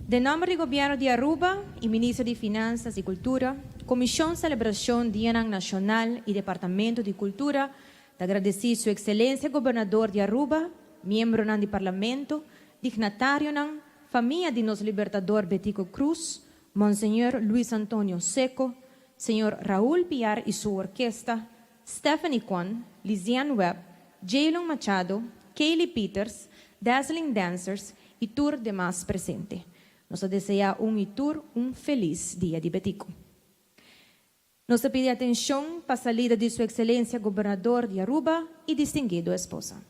Den nomber di Gobierno di Aruba y Minister di Finanzas y Cultura, Comision Celebracion Dianan Nacional y Departamento di Cultura ta agradeci Su Excelencia Gobernador di Aruba, miembronan di Parlamento, dignatarionan, famia di nos Libertador Betico Croes, Monseñor Luis Antonio Secco, Señor Raul Piar y su orkesta, Stephanie Kwon, Liziane Webb, Jaylon Machado, Kaylee Peters, Dazzling Dancers y tur demas presente. Nos ta desea un y tur un feliz Dia di Betico. Nos ta pidi atencion pa salida di Su Excelencia Gobernador di Aruba y distinguido esposa.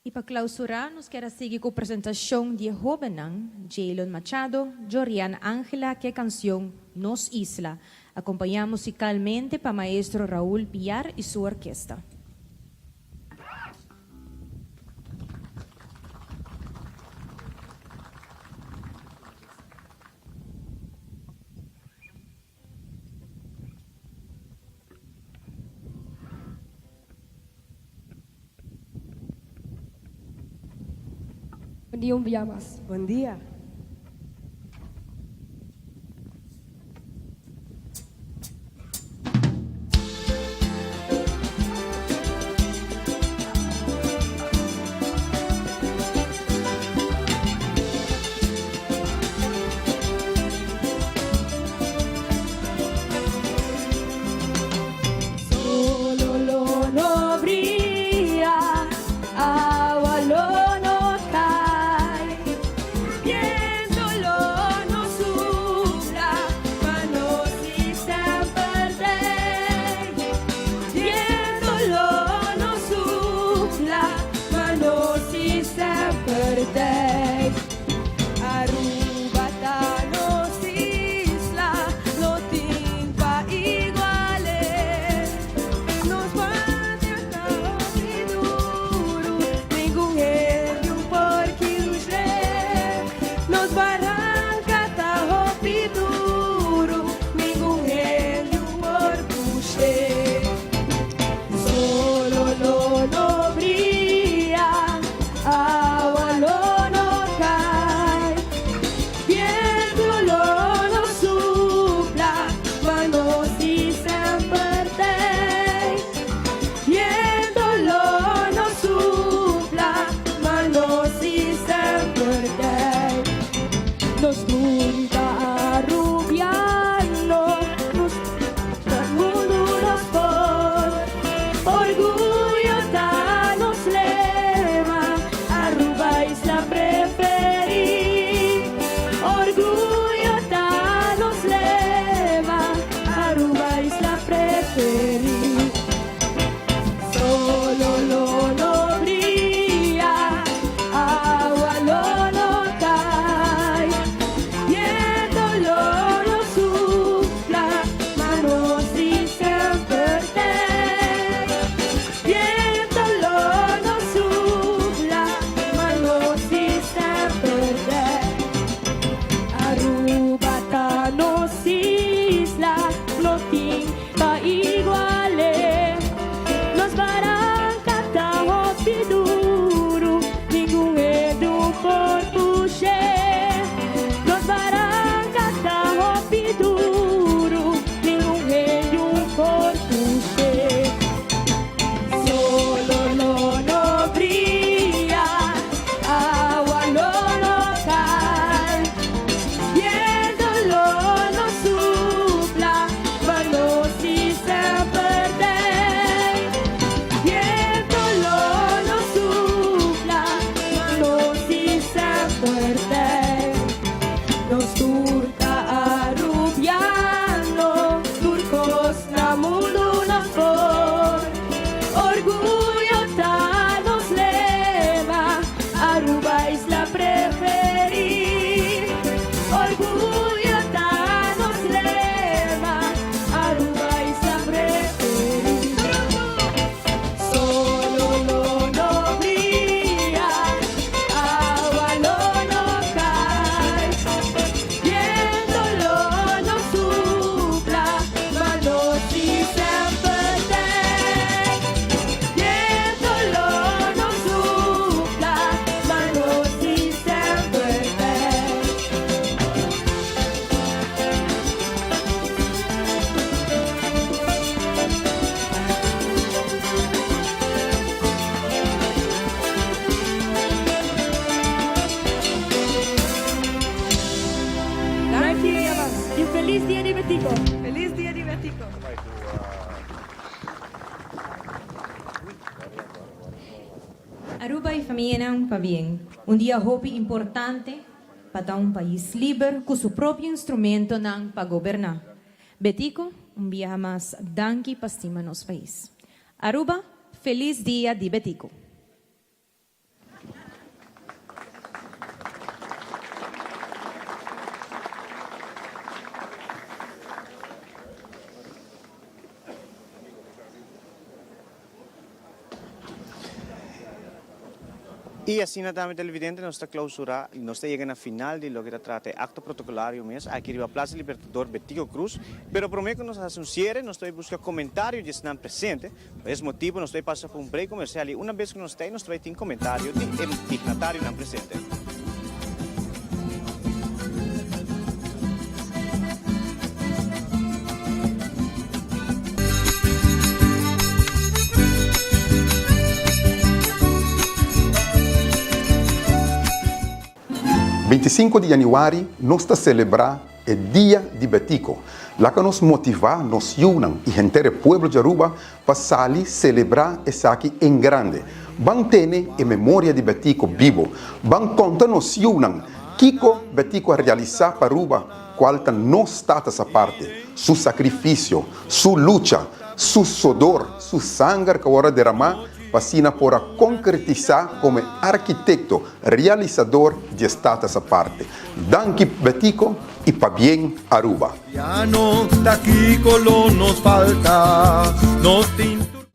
Y pa clausura nos kier a sigui cu presentacion di e hobennan Jaylon Machado, Jorian Angela cu e cancion Nos Isla, acompaña musicalmente pa maestro Raul Piar y su orkesta. Bon dia un bia mas. Bon dia. Solo lo no bria, awa lo no kai, biento lo no supla, ma nos si semper t'ei. Biento lo no supla, ma nos si semper t'ei. Aruba ta nos isla, no tin pa igual'é. Nos patria ta hopi duru, ningun hende un por kibr'é. Nos baranka ta hopi duru, ningun hende un por push'é. Solo lo no bria, awa lo no kai, biento lo no supla, ma nos si semper t'ei. Biento lo no supla, ma nos si semper t'ei. Nos tur ta Arubiano, nos ta mundu nos por. Orguyo ta nos lema, Aruba isla preferi. Orguyo ta nos lema, Aruba isla preferi. Solo lo no bria, awa lo no kai, biento lo no supla, ma nos si semper t'ei. Biento lo no supla, ma nos si semper t'ei. Aruba ta nos isla, no tin pa igual'é. Nos baranka ta hopi duru, ningun hende un por push'é. Nos baranka ta hopi duru, ningun hende un por push'é. Solo lo no bria, awa lo no kai, biento lo no supla, ma nos si semper t'ei. Biento lo no supla, ma nos si semper t'ei. Nos tur ta Arubiano, tur kos na mundu nos por. Orguyo ta nos lema, Aruba isla preferi. Orguyo ta nos lema, Aruba isla preferi. Solo lo no bria, awa lo no kai, biento lo no supla, ma nos si semper t'ei. Biento lo no supla, ma nos si semper t'ei. Danki y feliz Dia di Betico. Feliz Dia di Betico. Aruba y famianan pabien. Un dia hopi importante pa ta un pais liber cu su propio instrumentonan pa goberna. Betico, un biaha mas danki pa stima nos pais. Aruba, feliz Dia di Betico. Y asina tambe televidente nos ta clausura y nos ta yega na final di loke ta trata e acto protocolario mes aki riba Plaza Libertador Betico Croes. Pero prome cu nos haci un cierre nos ta bay busca comentario di esnan presente. Pa es motibo nos ta bay pasa pa un break comercial y una bes cu nos ta ey nos ta bay tin comentario di e dignatarionan presente. 25 di januari nos ta celebra e Dia di Betico. Laga nos motiva nos yiunan y henter e pueblo di Aruba pa sali celebra esaki en grande. Ban tene e memoria di Betico bibo. Ban conta nos yiunan kico Betico a realisa pa Aruba, cual ta nos tata sa parte, su sacrificio, su lucha, su sodor, su sanger cu a worde derama pa asina por a concretisa como e arquitecto realisador di e Status Aparte. Danki Betico y pabien Aruba. Ya no ta kico lo nos falta, nos tin tur.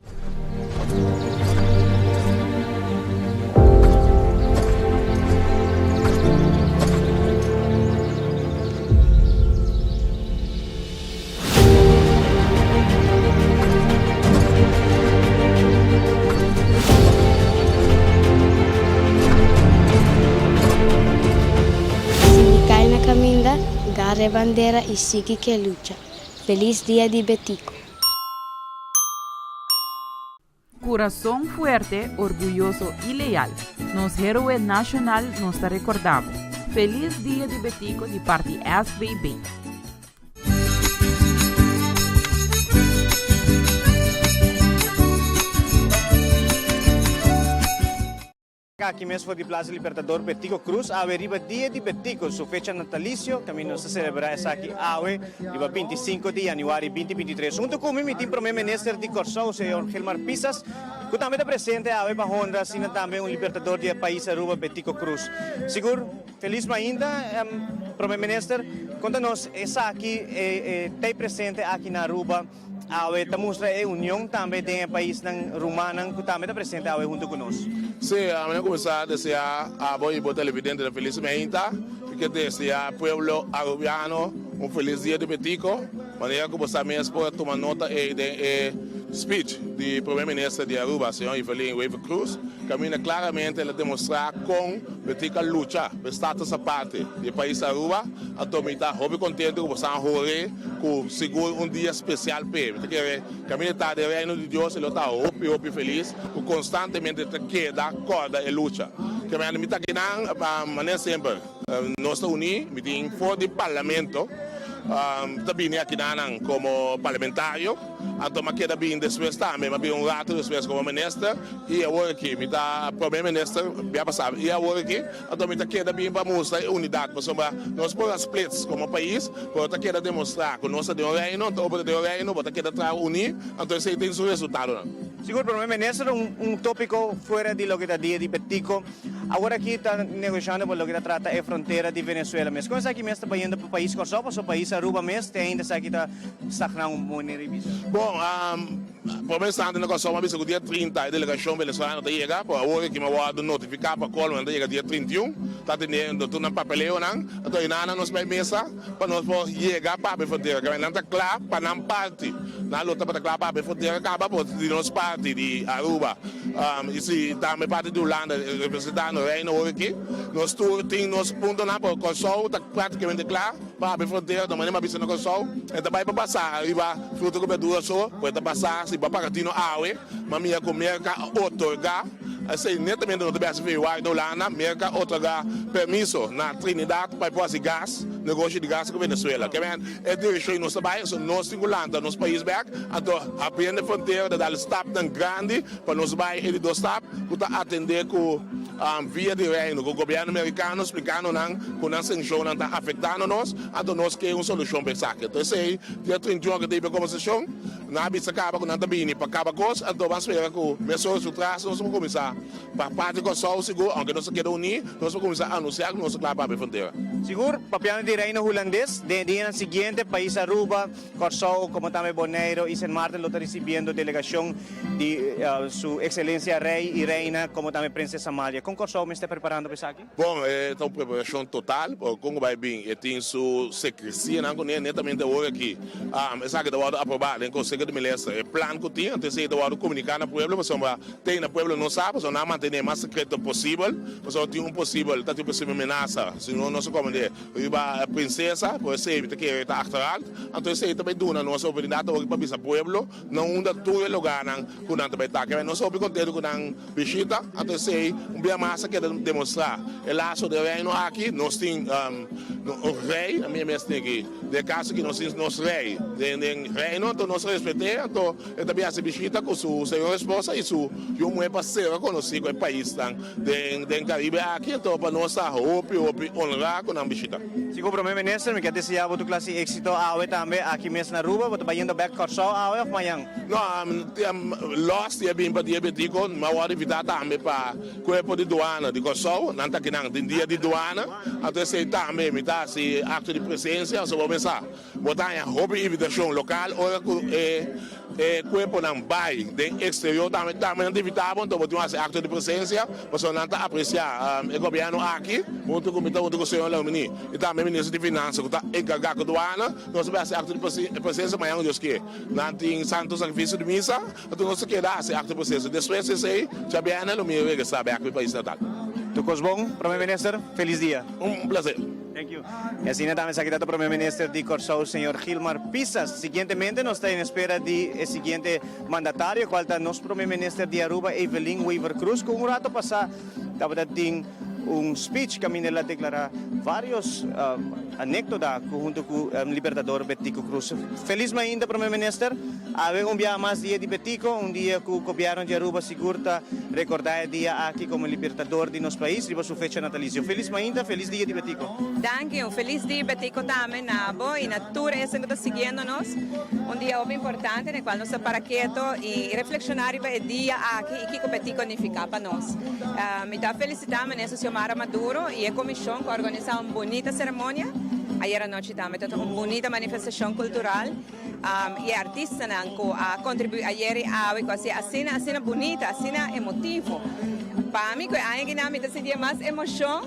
Sindical na caminda, garra e bandera y sigui ke lucha. Feliz Dia di Betico! Curason fuerte, orguyoso y leal. Nos heroe nacional nos ta recorda bo. Feliz Dia di Betico di parti SVB. Aki mes for di Plaza Libertador Betico Croes awe riba dia di Betico, su fecha natalicio, caminda nos ta celebra esaki awe riba 25 di januari 2023. Hunto cu mi, mi tin Prome Minister di Corsou, señor Gilmar Pisas, cu tambe ta presente awe pa honra asina tambe un libertador di e pais Aruba, Betico Croes. Sigur, felis mainta, Prome Minister, conta nos esaki t'ey presente aki na Aruba. Awe ta mustra e union tambe den e paisnan rumannan ku tambe ta presente awe huntu ku nos. Sí, ami a kuminsá deseá abo i bo televidentenan felis meinta i ke deseá pueblo arubiano un felis dia di Betico. Manera ku bo sa mes por a tuma nota ei den e speech di Prome Minister di Aruba, señor Evelyn Wever-Croes, kaminda klaramente el a demostrá kon Betico a lucha pa e status aparte di e pais Aruba. Anto mi ta hopi contento cu bo san hore cu sigur un dia special p'e. Mi ta kere caminda ta den Reino di Dios e lo ta hopi hopi feliz cu constantemente ta keda corda e lucha. Caminda mi ta akinan pa manera semper nos ta uni, mi tin for di Parlamento ta bini akinanan como parlamentario. Anto m'a keda bin despues tambe, m'a bin un rato despues komo minister i awor aki mi ta prome minister bia pasá i awor aki anto mi ta keda bin pa mustra e unidat pasobra nos por a splits komo pais pero ta keda demostrá ku nos ta den un reino anto ora bo ta den un reino bo ta keda traha uní anto esei tin su resultadonan. Sigur prome minister un topiko fuera di loke ta dia di Betico awor aki ta negoshando pa loke ta trata e frontera di Venezuela mes kon esaki mes ta bayendo pa pais Kòrsou pasobra pais Aruba mes te ainda esaki ta Stagná un manera di bisa. Bon, prome instante na Kòrsou m'a bisa ku dia 30 e delegashon venezolano ta yega, pero awor aki m'a wòrdu notifiká pa kolmo nan ta yega dia 31, ta atendiendo tur nan papeleonan, anto einan nos bai mesa pa nos por yega papia frontera, kaba nan ta kla pa nan parti, nan lo tabata kla papia frontera kaba, pero di nos parti di Aruba i si tambe parti di Hulanda representando Reino awor aki, nos tur tin nos puntonan, pero Kòrsou ta praktikamente kla. Pa habri frontera ta manera m'a bisa na Kòrsou, e ta bai pa basá riba fruta ku berdura so, pero e ta basá si bo a paga tino awe, m'a mira ku Merka a otorgá, esei netamente no ta bèsti februari na Hulanda, Merka a otorgá permiso na Trinidad pa e por hasi gas, negoshi di gas ku Venezuela. Ke men e direkshon nos ta bai, so nos tin ku lanta nos pais bèk, anto habriendo e frontera ta dal stapnan grandi pa nos bai e di dos stap ku ta atendé ku via di Reino, ku gobièrnu merikano splikando nan ku nan sanshonnan ta afektando nos, anto nos ke un solushon pa esaki. Anto esei dia 31 ku ta hiba e kombersashon. Nan a bisa kaba ku nan ta bini pa kaba kos, anto ban spera ku mesora su tras nos por kuminsá pa parti Kòrsou sigur, ounke nos a keda uní, nos por kuminsá anunsiá ku nos ta kla pa habri frontera. Sigur, papiando di Reino Hulandes, den e dianan siguiente pais Aruba, Kòrsou komo tambe Boneiru i Sint Maarten lo ta risibiendo delegashon di su Ekselensia Rei i Reina komo tambe Prinses Amalia. Kon Kòrsou mester preparando pa esaki? Bon, e ta un preparashon total, pero kon ku bai bin e tin su sekresianan kuné, netamente awor aki esaki ta wòrdu aprobá den Konseho di Minister, e plan ku tin, anto esei ta wòrdu komuniká na pueblo pasobra te na pueblo no sa, pasobra nan a mantené mas sekreto posibel, pasobra tin un posibel, ta tin un posibel menasa, si no nos a komprendé riba prinsesa, por esei mi ta kere ta achterald, anto esei ta bai duna nos oportunidat awor pa bisa pueblo na unda tur e lugarnan ku nan ta bai ta. Kebé nos hopi kontentu ku nan bishita, anto esei un bia mas a keda demostrá e laso den Reino aki. Nos tin un rei, ami e mes tin aki, den e kaso aki nos tin nos rei den den Reino, anto nos respet'é, anto e ta bin hasi bishita ku su señora esposa i su yu muhé pa sera konosí ku e paisnan den den Karibe aki, anto pa nos ta hopi hopi honrá ku nan bishita. Sigur Prome Minister, mi ke deseá bo tur klase di éksito awe tambe aki mes na Aruba. Bo ta bayendo bèk Kòrsou awe òf mañan? No, Los di a bin pa Dia Betico, mi a wòrdu invitá tambe pa Kuerpo di Duana di Kòrsou, nan ta akinan den Dia di Duana, anto esei tambe mi ta hasi akto di presensia, pasobra bo pensa, bo ta haña hopi invitashon lokal ora ku e e kuerponan bai den eksterior tambe, tambe nan ta invitá bo, anto bo tin ku hasi akto di presensia, pasobra nan ta apresiá e gobièrnu aki, huntu ku mi ta huntu ku señor Lominy i tambe Minister di Finansa ku ta enkargá ku duana, nos ta bai hasi akto di presensia mañana ku Dios ke. Nan tin santo sakrifisio di misa, anto nos ta keda hasi akto proseso. Despues di esei, djabièrnè lo mi regresá bèk mi pais natal. Tur kos bon, Prome Minister. Felis dia. Un plaser. Thank you. I asina tambe esaki ta ta Prome Minister di Kòrsou, señor Gilmar Pisas. Siguientemente nos ta en espera di e siguiente mandatario, kual ta nos Prome Minister di Aruba, Evelyn Wever-Croes, ku un rato pasá tabata tin un speech kaminda el a deklará vários anékdota ku huntu ku Libertador Betico Croes. Felis mainta Prome Minister, awe un biaha mas dia di Betico, un dia ku Gobièrnu di Aruba sigur ta rekordá e dia aki komo Libertador di nos pais riba su fecha natalisio. Felis mainta, felis dia di Betico. Danki, un felis dia Betico tambe na bo i na tur esnan ku ta siguiendo nos. Un dia hopi importante den kual nos ta para keto i reflekshoná riba e dia aki i kiko Betico nifiká pa nos. Mi ta felicita Minister Xiomara Maduro y e comision cu a organisa un bunita ceremonia. Ayer anochi tambe ta un bunita manifestacion cultural y e artistanan cu a contribui ayer y awe cu a haci asina asina bunita, asina emotivo. Pa mi cu e aña akinan mi ta sinti e mas emocion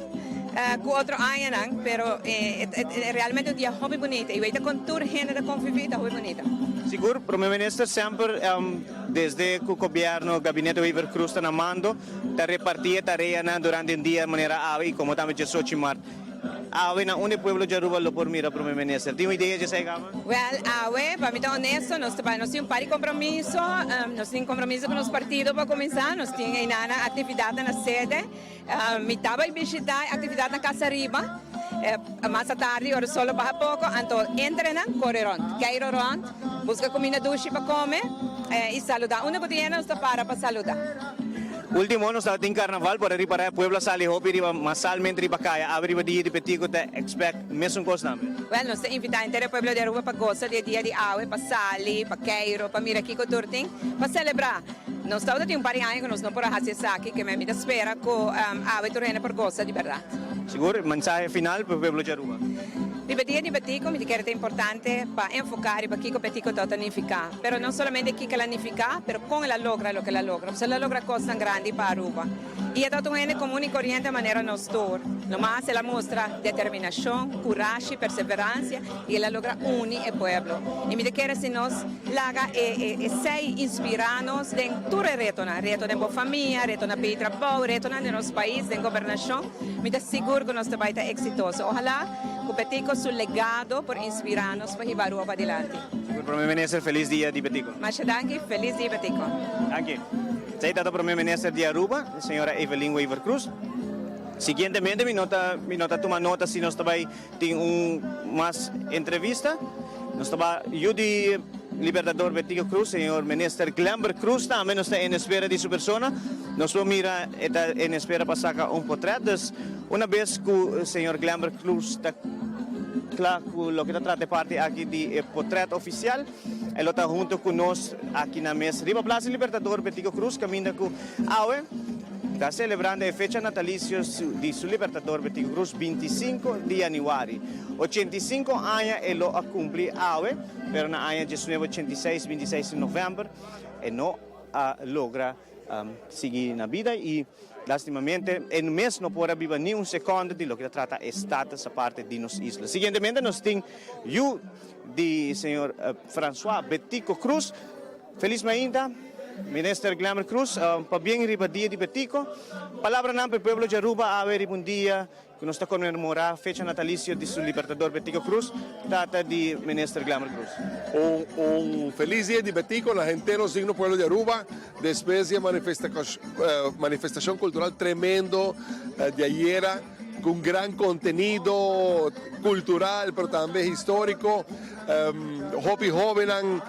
cu otro añanan, pero e realmente un dia hopi bunita y wei ta con tur hende ta convivi ta hopi bunita. Sigur, Prome Minister semper Desde cu Gobierno Gabinete Wever Croes ta na mando, ta reparti e tareanan durante un dia manera awe y como tambe diesocho mart. Awe na unda e pueblo di Aruba lo por mira Prome Minister? Tin un idea dje esey caba? Wel, awe, pa mi ta honesto, nos ta bay, nos tin un par di compromiso, nos tin compromiso cu nos partido pa cuminsa, nos tin eynana actividadnan na sede. Mi ta bai bishita e actividad na Casa Riba mas atardi ora sol a baha poco, anto entre nan core rond, keiro rond, busca cuminda dushi pa come y saluda. Unda cu tin hende nos ta para pa saluda. Ultimo nos tabatin carnaval, por a ripara e pueblo a sali hopi riba masalmente riba caya, awe riba dia di Betico ta expect mesun cos tambe. Wel, nos ta invita henter e pueblo di Aruba pa gosa di e dia di awe, pa sali, pa keiro, pa mira kico tur tin, pa celebra. Nos tabata tin un par di aña ku nos no por a hasi esaki, ke mi ta spera ku awe tur hende por gosa di bèrdat. Sigur, mensahe final pa e pueblo di Aruba. Riba dia di Betico mi ta kere ta importante pa enfoká riba kiko Betico tabata nifiká, pero no solamente kiko el a nifiká, pero kon el a logra loke el a logra. Pasobra el a logra kosnan grandi pa Aruba. I e tabata un hende komun i koriente manera nos tur. Nomas el a mustra determinashon, kurashi, perseveransia i el a logra uni e pueblo. I mi ta kere si nos laga e esei inspirá nos den tur e retonan, reto den bo famia, reto na pei trabou, retonan den nos pais, den gobernashon, mi ta sigur ku nos ta bai ta eksitoso. Ohalá ku Betico su legado por inspirá nos pa hiba Aruba padilanti. Sigur Prome Minister, felis dia di Betico. Masha danki, felis dia Betico. Danki. Esei ta ta Prome Minister di Aruba, señora Evelyn Wever-Croes. Siguientemente mi no ta mi no ta tuma nota si nos ta bai tin un mas entrevista. Nos ta ba yu di Libertador Betico Croes, señor Minister Glenbert Croes tambe nos ta en espera di su persona. Nos por mira e ta en espera pa saca un potret. Dus una bes cu señor Glenbert Croes ta. kla ku loke ta trata e parti aki di e potret ofisial. E lo ta hunto ku nos aki na mes riba Plaza Libertador Betico Croes kaminda ku awe ta selebrando e fecha natalisio di su Libertador Betico Croes 25 di yanüari. 85 aña e lo a kumpli awe pero na aña 1986 26 di novèmber e no a logra sigui na bida y lastimamente e mes no por a biba ni un secondo di loke ta trata e status aparte di nos isla. Siguientemente nos tin yu di señor Francois Betico Croes. Feliz mainta Minister Glenbert Croes, pabien riba dia di Betico. Palabranan pa e pueblo di Aruba awe riba un dia Ku nos ta konmemorá fecha natalisio di su libertador Betico Croes, tata di Minister Glenbert Croes. Un un felis dia di Betico na henter nos digno pueblo di Aruba despues di e manifestacion cultural tremendo di ayera cu un gran contenido cultural pero tambe historico. Hopi hobennan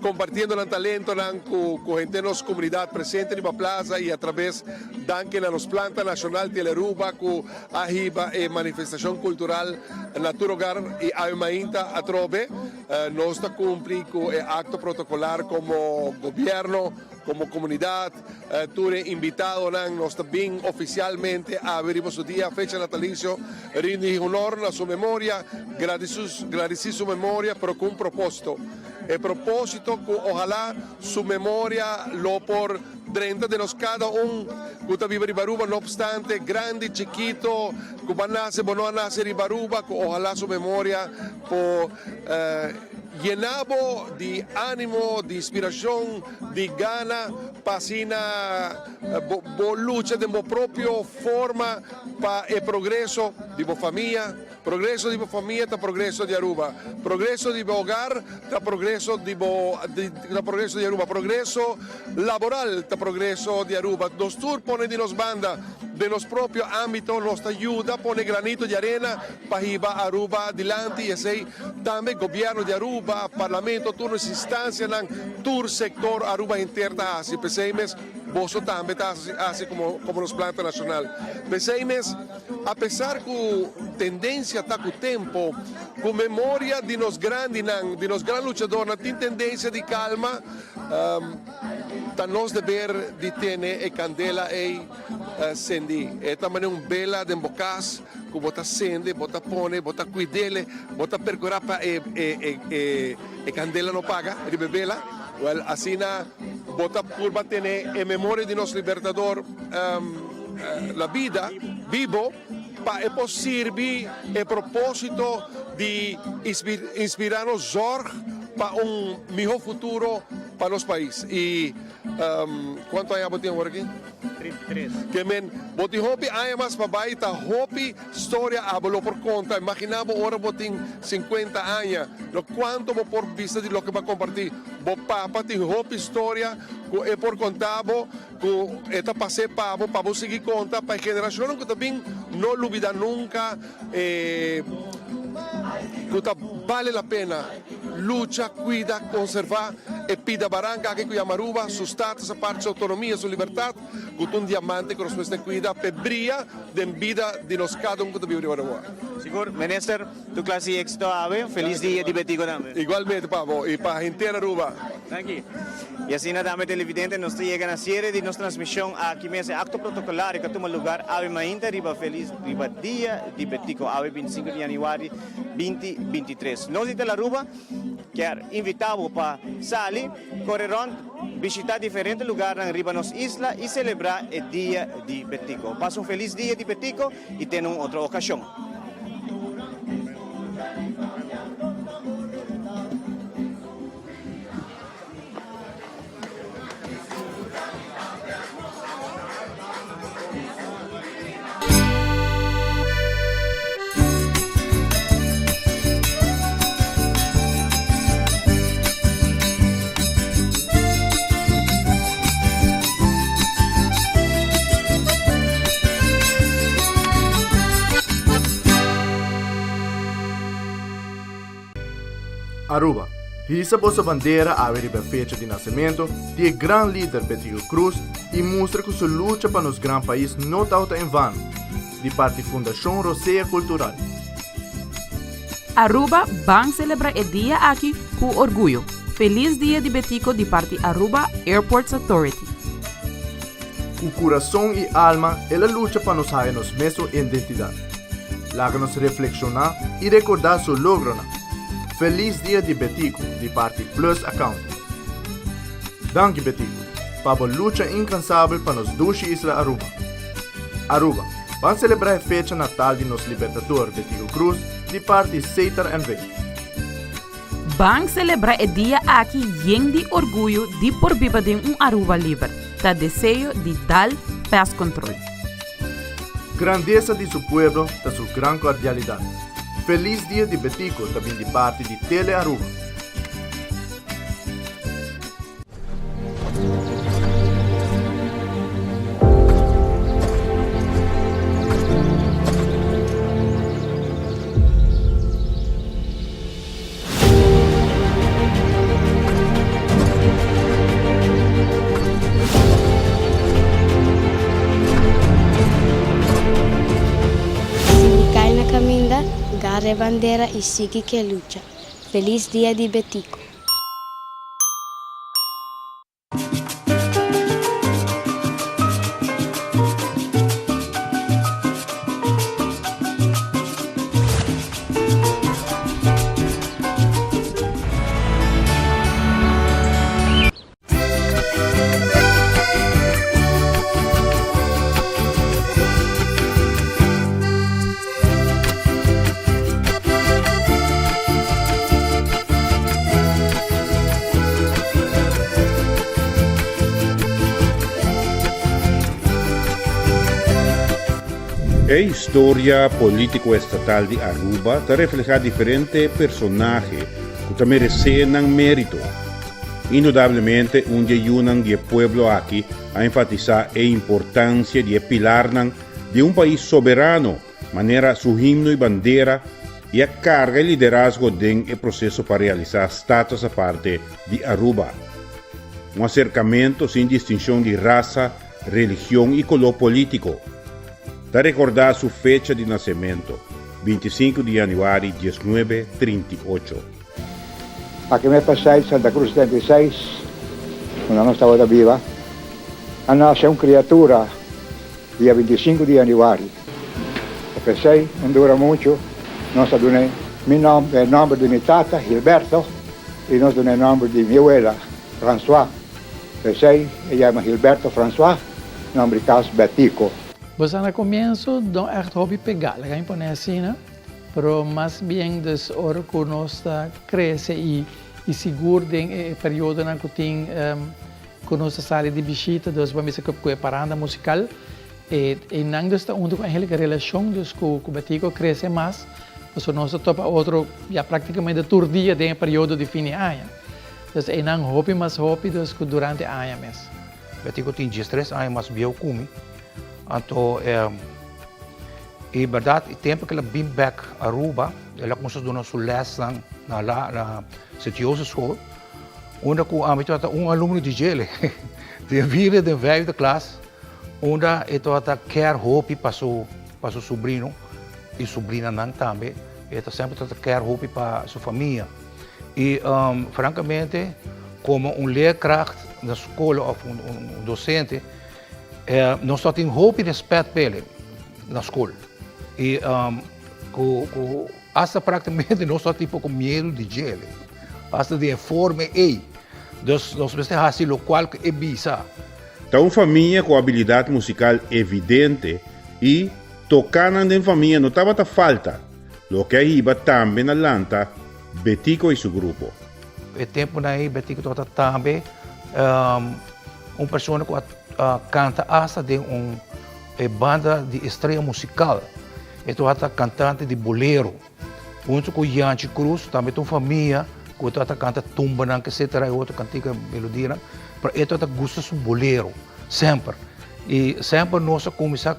compartiendo nan talentonan cu henter nos comunidad presente riba plaza y atrabes danki na nos planta nacional Telearuba cu a hiba e manifestacion cultural na tur hogar y awe mainta atrobe nos ta cumpli cu e acto protocolar como gobierno, como comunidad. Tur e invitadonan nos ta bin oficialmente awe riba su dia fecha natalicio rindi honor na su memoria, gradici su memoria pero cu un proposito. E proposito cu ohala su memoria lo por drenta den nos cada un cu ta biba riba Aruba no obstante grandi, chikito, cu bo a nace bo no a nace riba Aruba cu ohala su memoria por yena bo di animo, di inspiracion. Di gana pa asina bo lucha den bo propio forma pa e progreso di bo famia. Progreso di bo famia ta progreso di Aruba. Progreso di bo hogar ta progreso di bo ta progreso di Aruba. Progreso laboral ta progreso di Aruba. Nos tur pone di nos banda den nos propio ambito nos ta yuda pone granito di arena pa hiba Aruba dilanti y esey tambe gobierno di Aruba, parlamento, tur nos instancianan, tur sector Aruba henter ta haci. P'esey mes boso tambe ta haci como nos planta nacional. P'esey mes a pesar cu tendencia ta cu tempo, cu memoria di nos grandinan, di nos gran luchadornan tin tendencia di calma, ta nos deber di tene e candela ey cendi. E ta manera un bela den bo cas. Ku bo ta sende, bo ta pone, bo ta kuid'ele, bo ta perkurá pa e e e kandela no paga riba e bela. Wèl, asina bo ta purba tene e memoria di nos Libertador na bida, bibo, pa e por sirbi e propósito di inspirá nos zòrg pa un mihó futuro pa nos pais. I kuantu aña bo tin awor aki? 33. Ke men, bo tin hopi aña mas pa bai, ta hopi storia abo lo por konta. Imaginá bo ora bo tin sinkuenta aña, lo kuantu bo por bisa di loke bo a kompartí. Bo papa tin hopi storia ku e por konta bo, ku e ta pas'é pa bo, pa bo sigui konta, pa e generashonnan ku ta bin no lubidá nunka e ku ta bale la pena lucha, kuida, konservá e pida baranka aki ku yama Aruba, su status apart, su autonomia, su libertat, ku ta un diamante ku nos mester kuida p'e bria den bida di nos kada un ku ta biba riba Aruba. Sigur, Minister, tur klas di éxito awe. Felis dia di Betico tambe. Igualmente pa bo i pa henter Aruba. Danki. Y asina dame televidente nos ta yega na cierre di nos transmision aki mes e acto protocolario cu a tuma lugar awe mainta riba felis riba dia di Betico awe 25 di januari 2023. Nos di Telaruba kier invita bo pa sali core rond bishita diferente lugarnan riba nos isla y celebra e dia di Betico. Pasa un felis dia di Betico y te na un otro ocasion. Aruba, Hisa boso bandera awe riba e fecha di nacemento di e gran lider Betico Croes y mustra cu su lucha pa nos gran pais no tawata en vano. Di parti Fundacion Rosea Cultural. Aruba ban celebra e dia aki cu orguyo. Feliz Dia di Betico di parti Aruba Airports Authority. Cu curason y alma el a lucha pa nos haya nos mesun identidad. Laga nos reflexiona y recorda su logronan. Feliz Dia di Betico di parti Plus Accounting. Danki Betico, pa bo lucha incansabel pa nos dushi isla Aruba. Aruba, ban celebra e fecha natal di nos Libertador Betico Croes di parti Setar NV. Ban celebra e dia aki yen di orguyo di por biba den un Aruba liber, ta deseo di Dal Pest Control. Grandesa di su pueblo ta su gran cordialidad. Feliz Dia di Betico ta bin di parti di Tele Aruba. Si mi cay na caminda, gara e bandera y sigui ke lucha. Feliz Dia di Betico! E historia politico estatal di Aruba ta refleha diferente personahe cu ta merece nan merito. Indudablemente un di e yunan di e pueblo aki a enfatisa e importancia di e pilarnan di un pais soberano manera su himno y bandera y a carga e liderazgo den e proceso pa realisa Status Aparte di Aruba. Un acercamento sin distincion di raza, religion y color politico. Ta recorda su fecha di nacemento, 25 di januari 1938. Pa que me pasai Santa Cruz 76, unda nos tabata biba, a nace un criatura dia 25 di januari. P'esei no dura mucho, nos a dun'é mi nom, e nomber di mi tata, Gilberto, i nos dun'é nomber di mi wela, François. P'esei e yama Gilberto François, nomber di cas Betico. Bo sa na comienzo no echt hopi pega, laga mi pone asina, pero mas bien dus ora cu nos ta crece y y sigur den e periodonan cu tin cu nos ta sali di bishita, dus bo a mester cu e paranda musical, e einan dus ta unda cu eigenlijk e relacion dus cu cu Betico crece mas, pasobra nos ta topa otro ya practicamente tur dia den e periodo di fin di aña. Dus einan hopi mas hopi dus cu durante aña mes. Betico tin diestres aña mas bieu cu mi, anto e berdad e tempo cu el a bin bek Aruba, el a cuminsa duna su lesnan na na Sint Jozef School, Unda ku ami tabata un alumno di djele, den vierde den vijfde klas, unda e tabata care hopi pa su pa su subrino i subrinanan tambe, e ta semper tabata care hopi pa su famia. I frankamente komo un leerkracht na skol òf un un dosente, nos tabatin hopi respèt p'e na skol. I ku ku Hasta prácticamente nos ta tipo con miedo di djele. Hasta di e forma ei. Dus nos mester haci locual cu e bisa. Ta un famia cu abilidad musical evidente y tocanan den famia no tabata falta, loke a hiba tambe na lanta Betico y su grupo. E temponan ei Betico tabata tambe un persona cu a canta hasta den un E banda di Estrella Musical e tabata cantante di bolero. Hunto cu Yanchi Cruz tambe ta un famia cu tabata canta tumbanan etcetera e otro cantica melodianan pero e tabata gusta su bolero semper y semper nos a cuminsa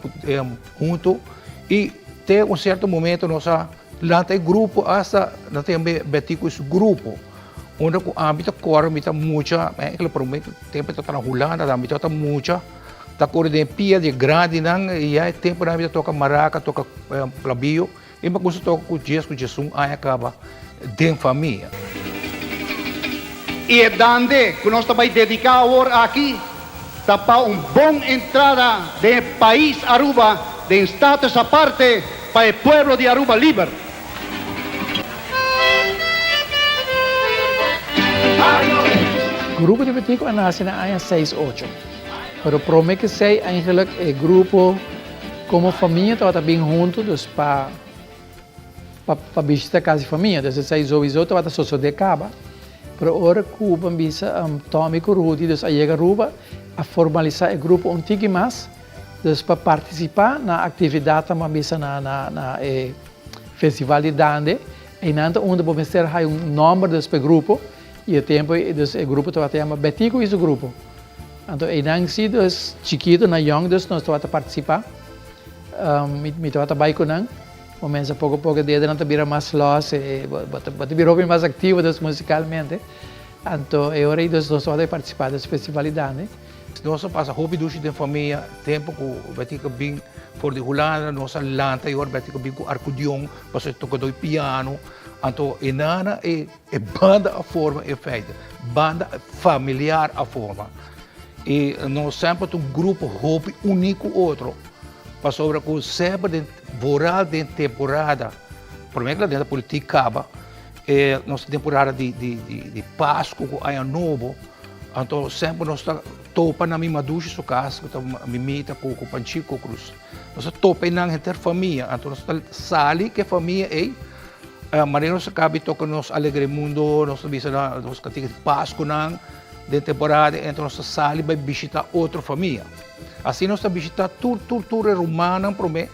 hunto y te un cierto momento nos a lanta e grupo hasta nan ta yama Betico y su grupo unda cu ami ta core mi ta mucha eigenlijk prome tempo mi tabata na Hulanda mi tabata mucha. Ta kore den e pia di e grandinan i ya e tempunan mi ta toka maraka, toka klabiyo. I mi a kuminsá toka ku 10 ku 11 aña kaba den famia. I e dande ku nos ta bai dediká awor aki ta pa un bon entrada den e pais Aruba den status aparte pa e pueblo di Aruba liber. Grupo di Betico a nase na aña seis ocho, pero prome ke esei eigenlijk e grupo komo famia tabata bin hunto dus pa pa bishita kas di famia, dus esei souiso tabata sosode kaba, pero ora ku ban bisa Tommy ku Rudy dus a yega Aruba a formalisa e grupo un tiki mas dus pa partisipa na aktividatnan ban bisa na na e Festival di Dande, einan ta unda bo mester haya un nomber dus pa e grupo y e tempo ei dus e grupo tabata yama Betico y su grupo. Anto einan si dus chikito na yong dus nos tabata participa, mi tabata bay cu nan, bo mensa poco poco e dedonan ta bira mas los, bo ta bira hopi mas activo dus musicalmente, anto e ora ei dus nos tabata participa den Festival di Dande. Nos a pasa hopi dushi den famia, tempu ku Betico bin for di Hulanda nos a lanta i ora Betico bin ku arkudion pasobra e tokadó di piano, anto e nana e banda a forma in feite, banda familiar a forma. I nos semper ta un grupo hopi uní ku otro pasobra ku semper den vooral den temporada, promé ku la den politik kaba, e nos temporada di Pasku ku Aña Nobo. Anto semper nos ta topa na mi madushi su kas ku ta Mimita ku ku Panchiko Cruz. Nos ta topa einan henter famia, anto nos ta sali ku e famia ei, manera nos a kabi toka nos Alegre Mundo, nos ta bisa nan nos kantika di Paskunan den temporada, anto nos ta sali bai bishita otro famia. Asina nos ta bishita tur tur tur e rumannan promé,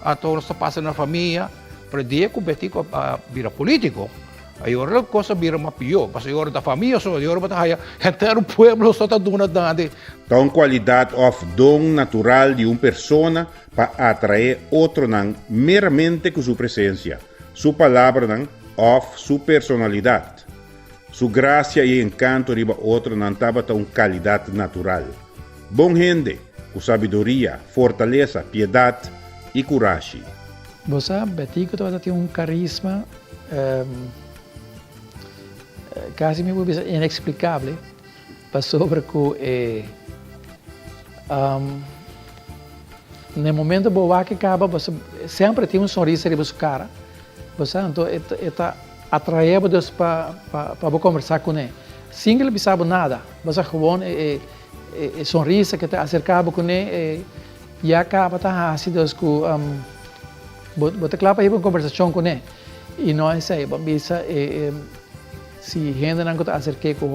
anto nos ta pasa na famia, pero dia ku Betico a bira politiko, Ayora lo kos a bira mas pió, pasobra ayora ta famia so, ayora bo ta haya henter un pueblo so ta duna dande. Ta un kualidat òf don natural di un persona pa atraé otronan meramente ku su presensia, su palabranan òf su personalidat. Su grasia i enkanto riba otronan tabata un kalidat natural. Bon hende, ku sabiduria, fortalesa, piedat i kurashi. Bo sa, Betico tabata tin un karisma Casi mi por bisa inexplicable pasobra cu e na e momento bo wak e caba bo semper tin un sonrisa riba su cara bo sa anto e ta atrae bo dus pa pa bo conversa cune sin cu el bisa bo nada bo sa gewoon e sonrisa cu ta acerca bo cune e Ya caba ta haci dus cu bo ta cla pa hiba un conversacion cune y no esey bo a bisa si hendenan cu ta acerke cu.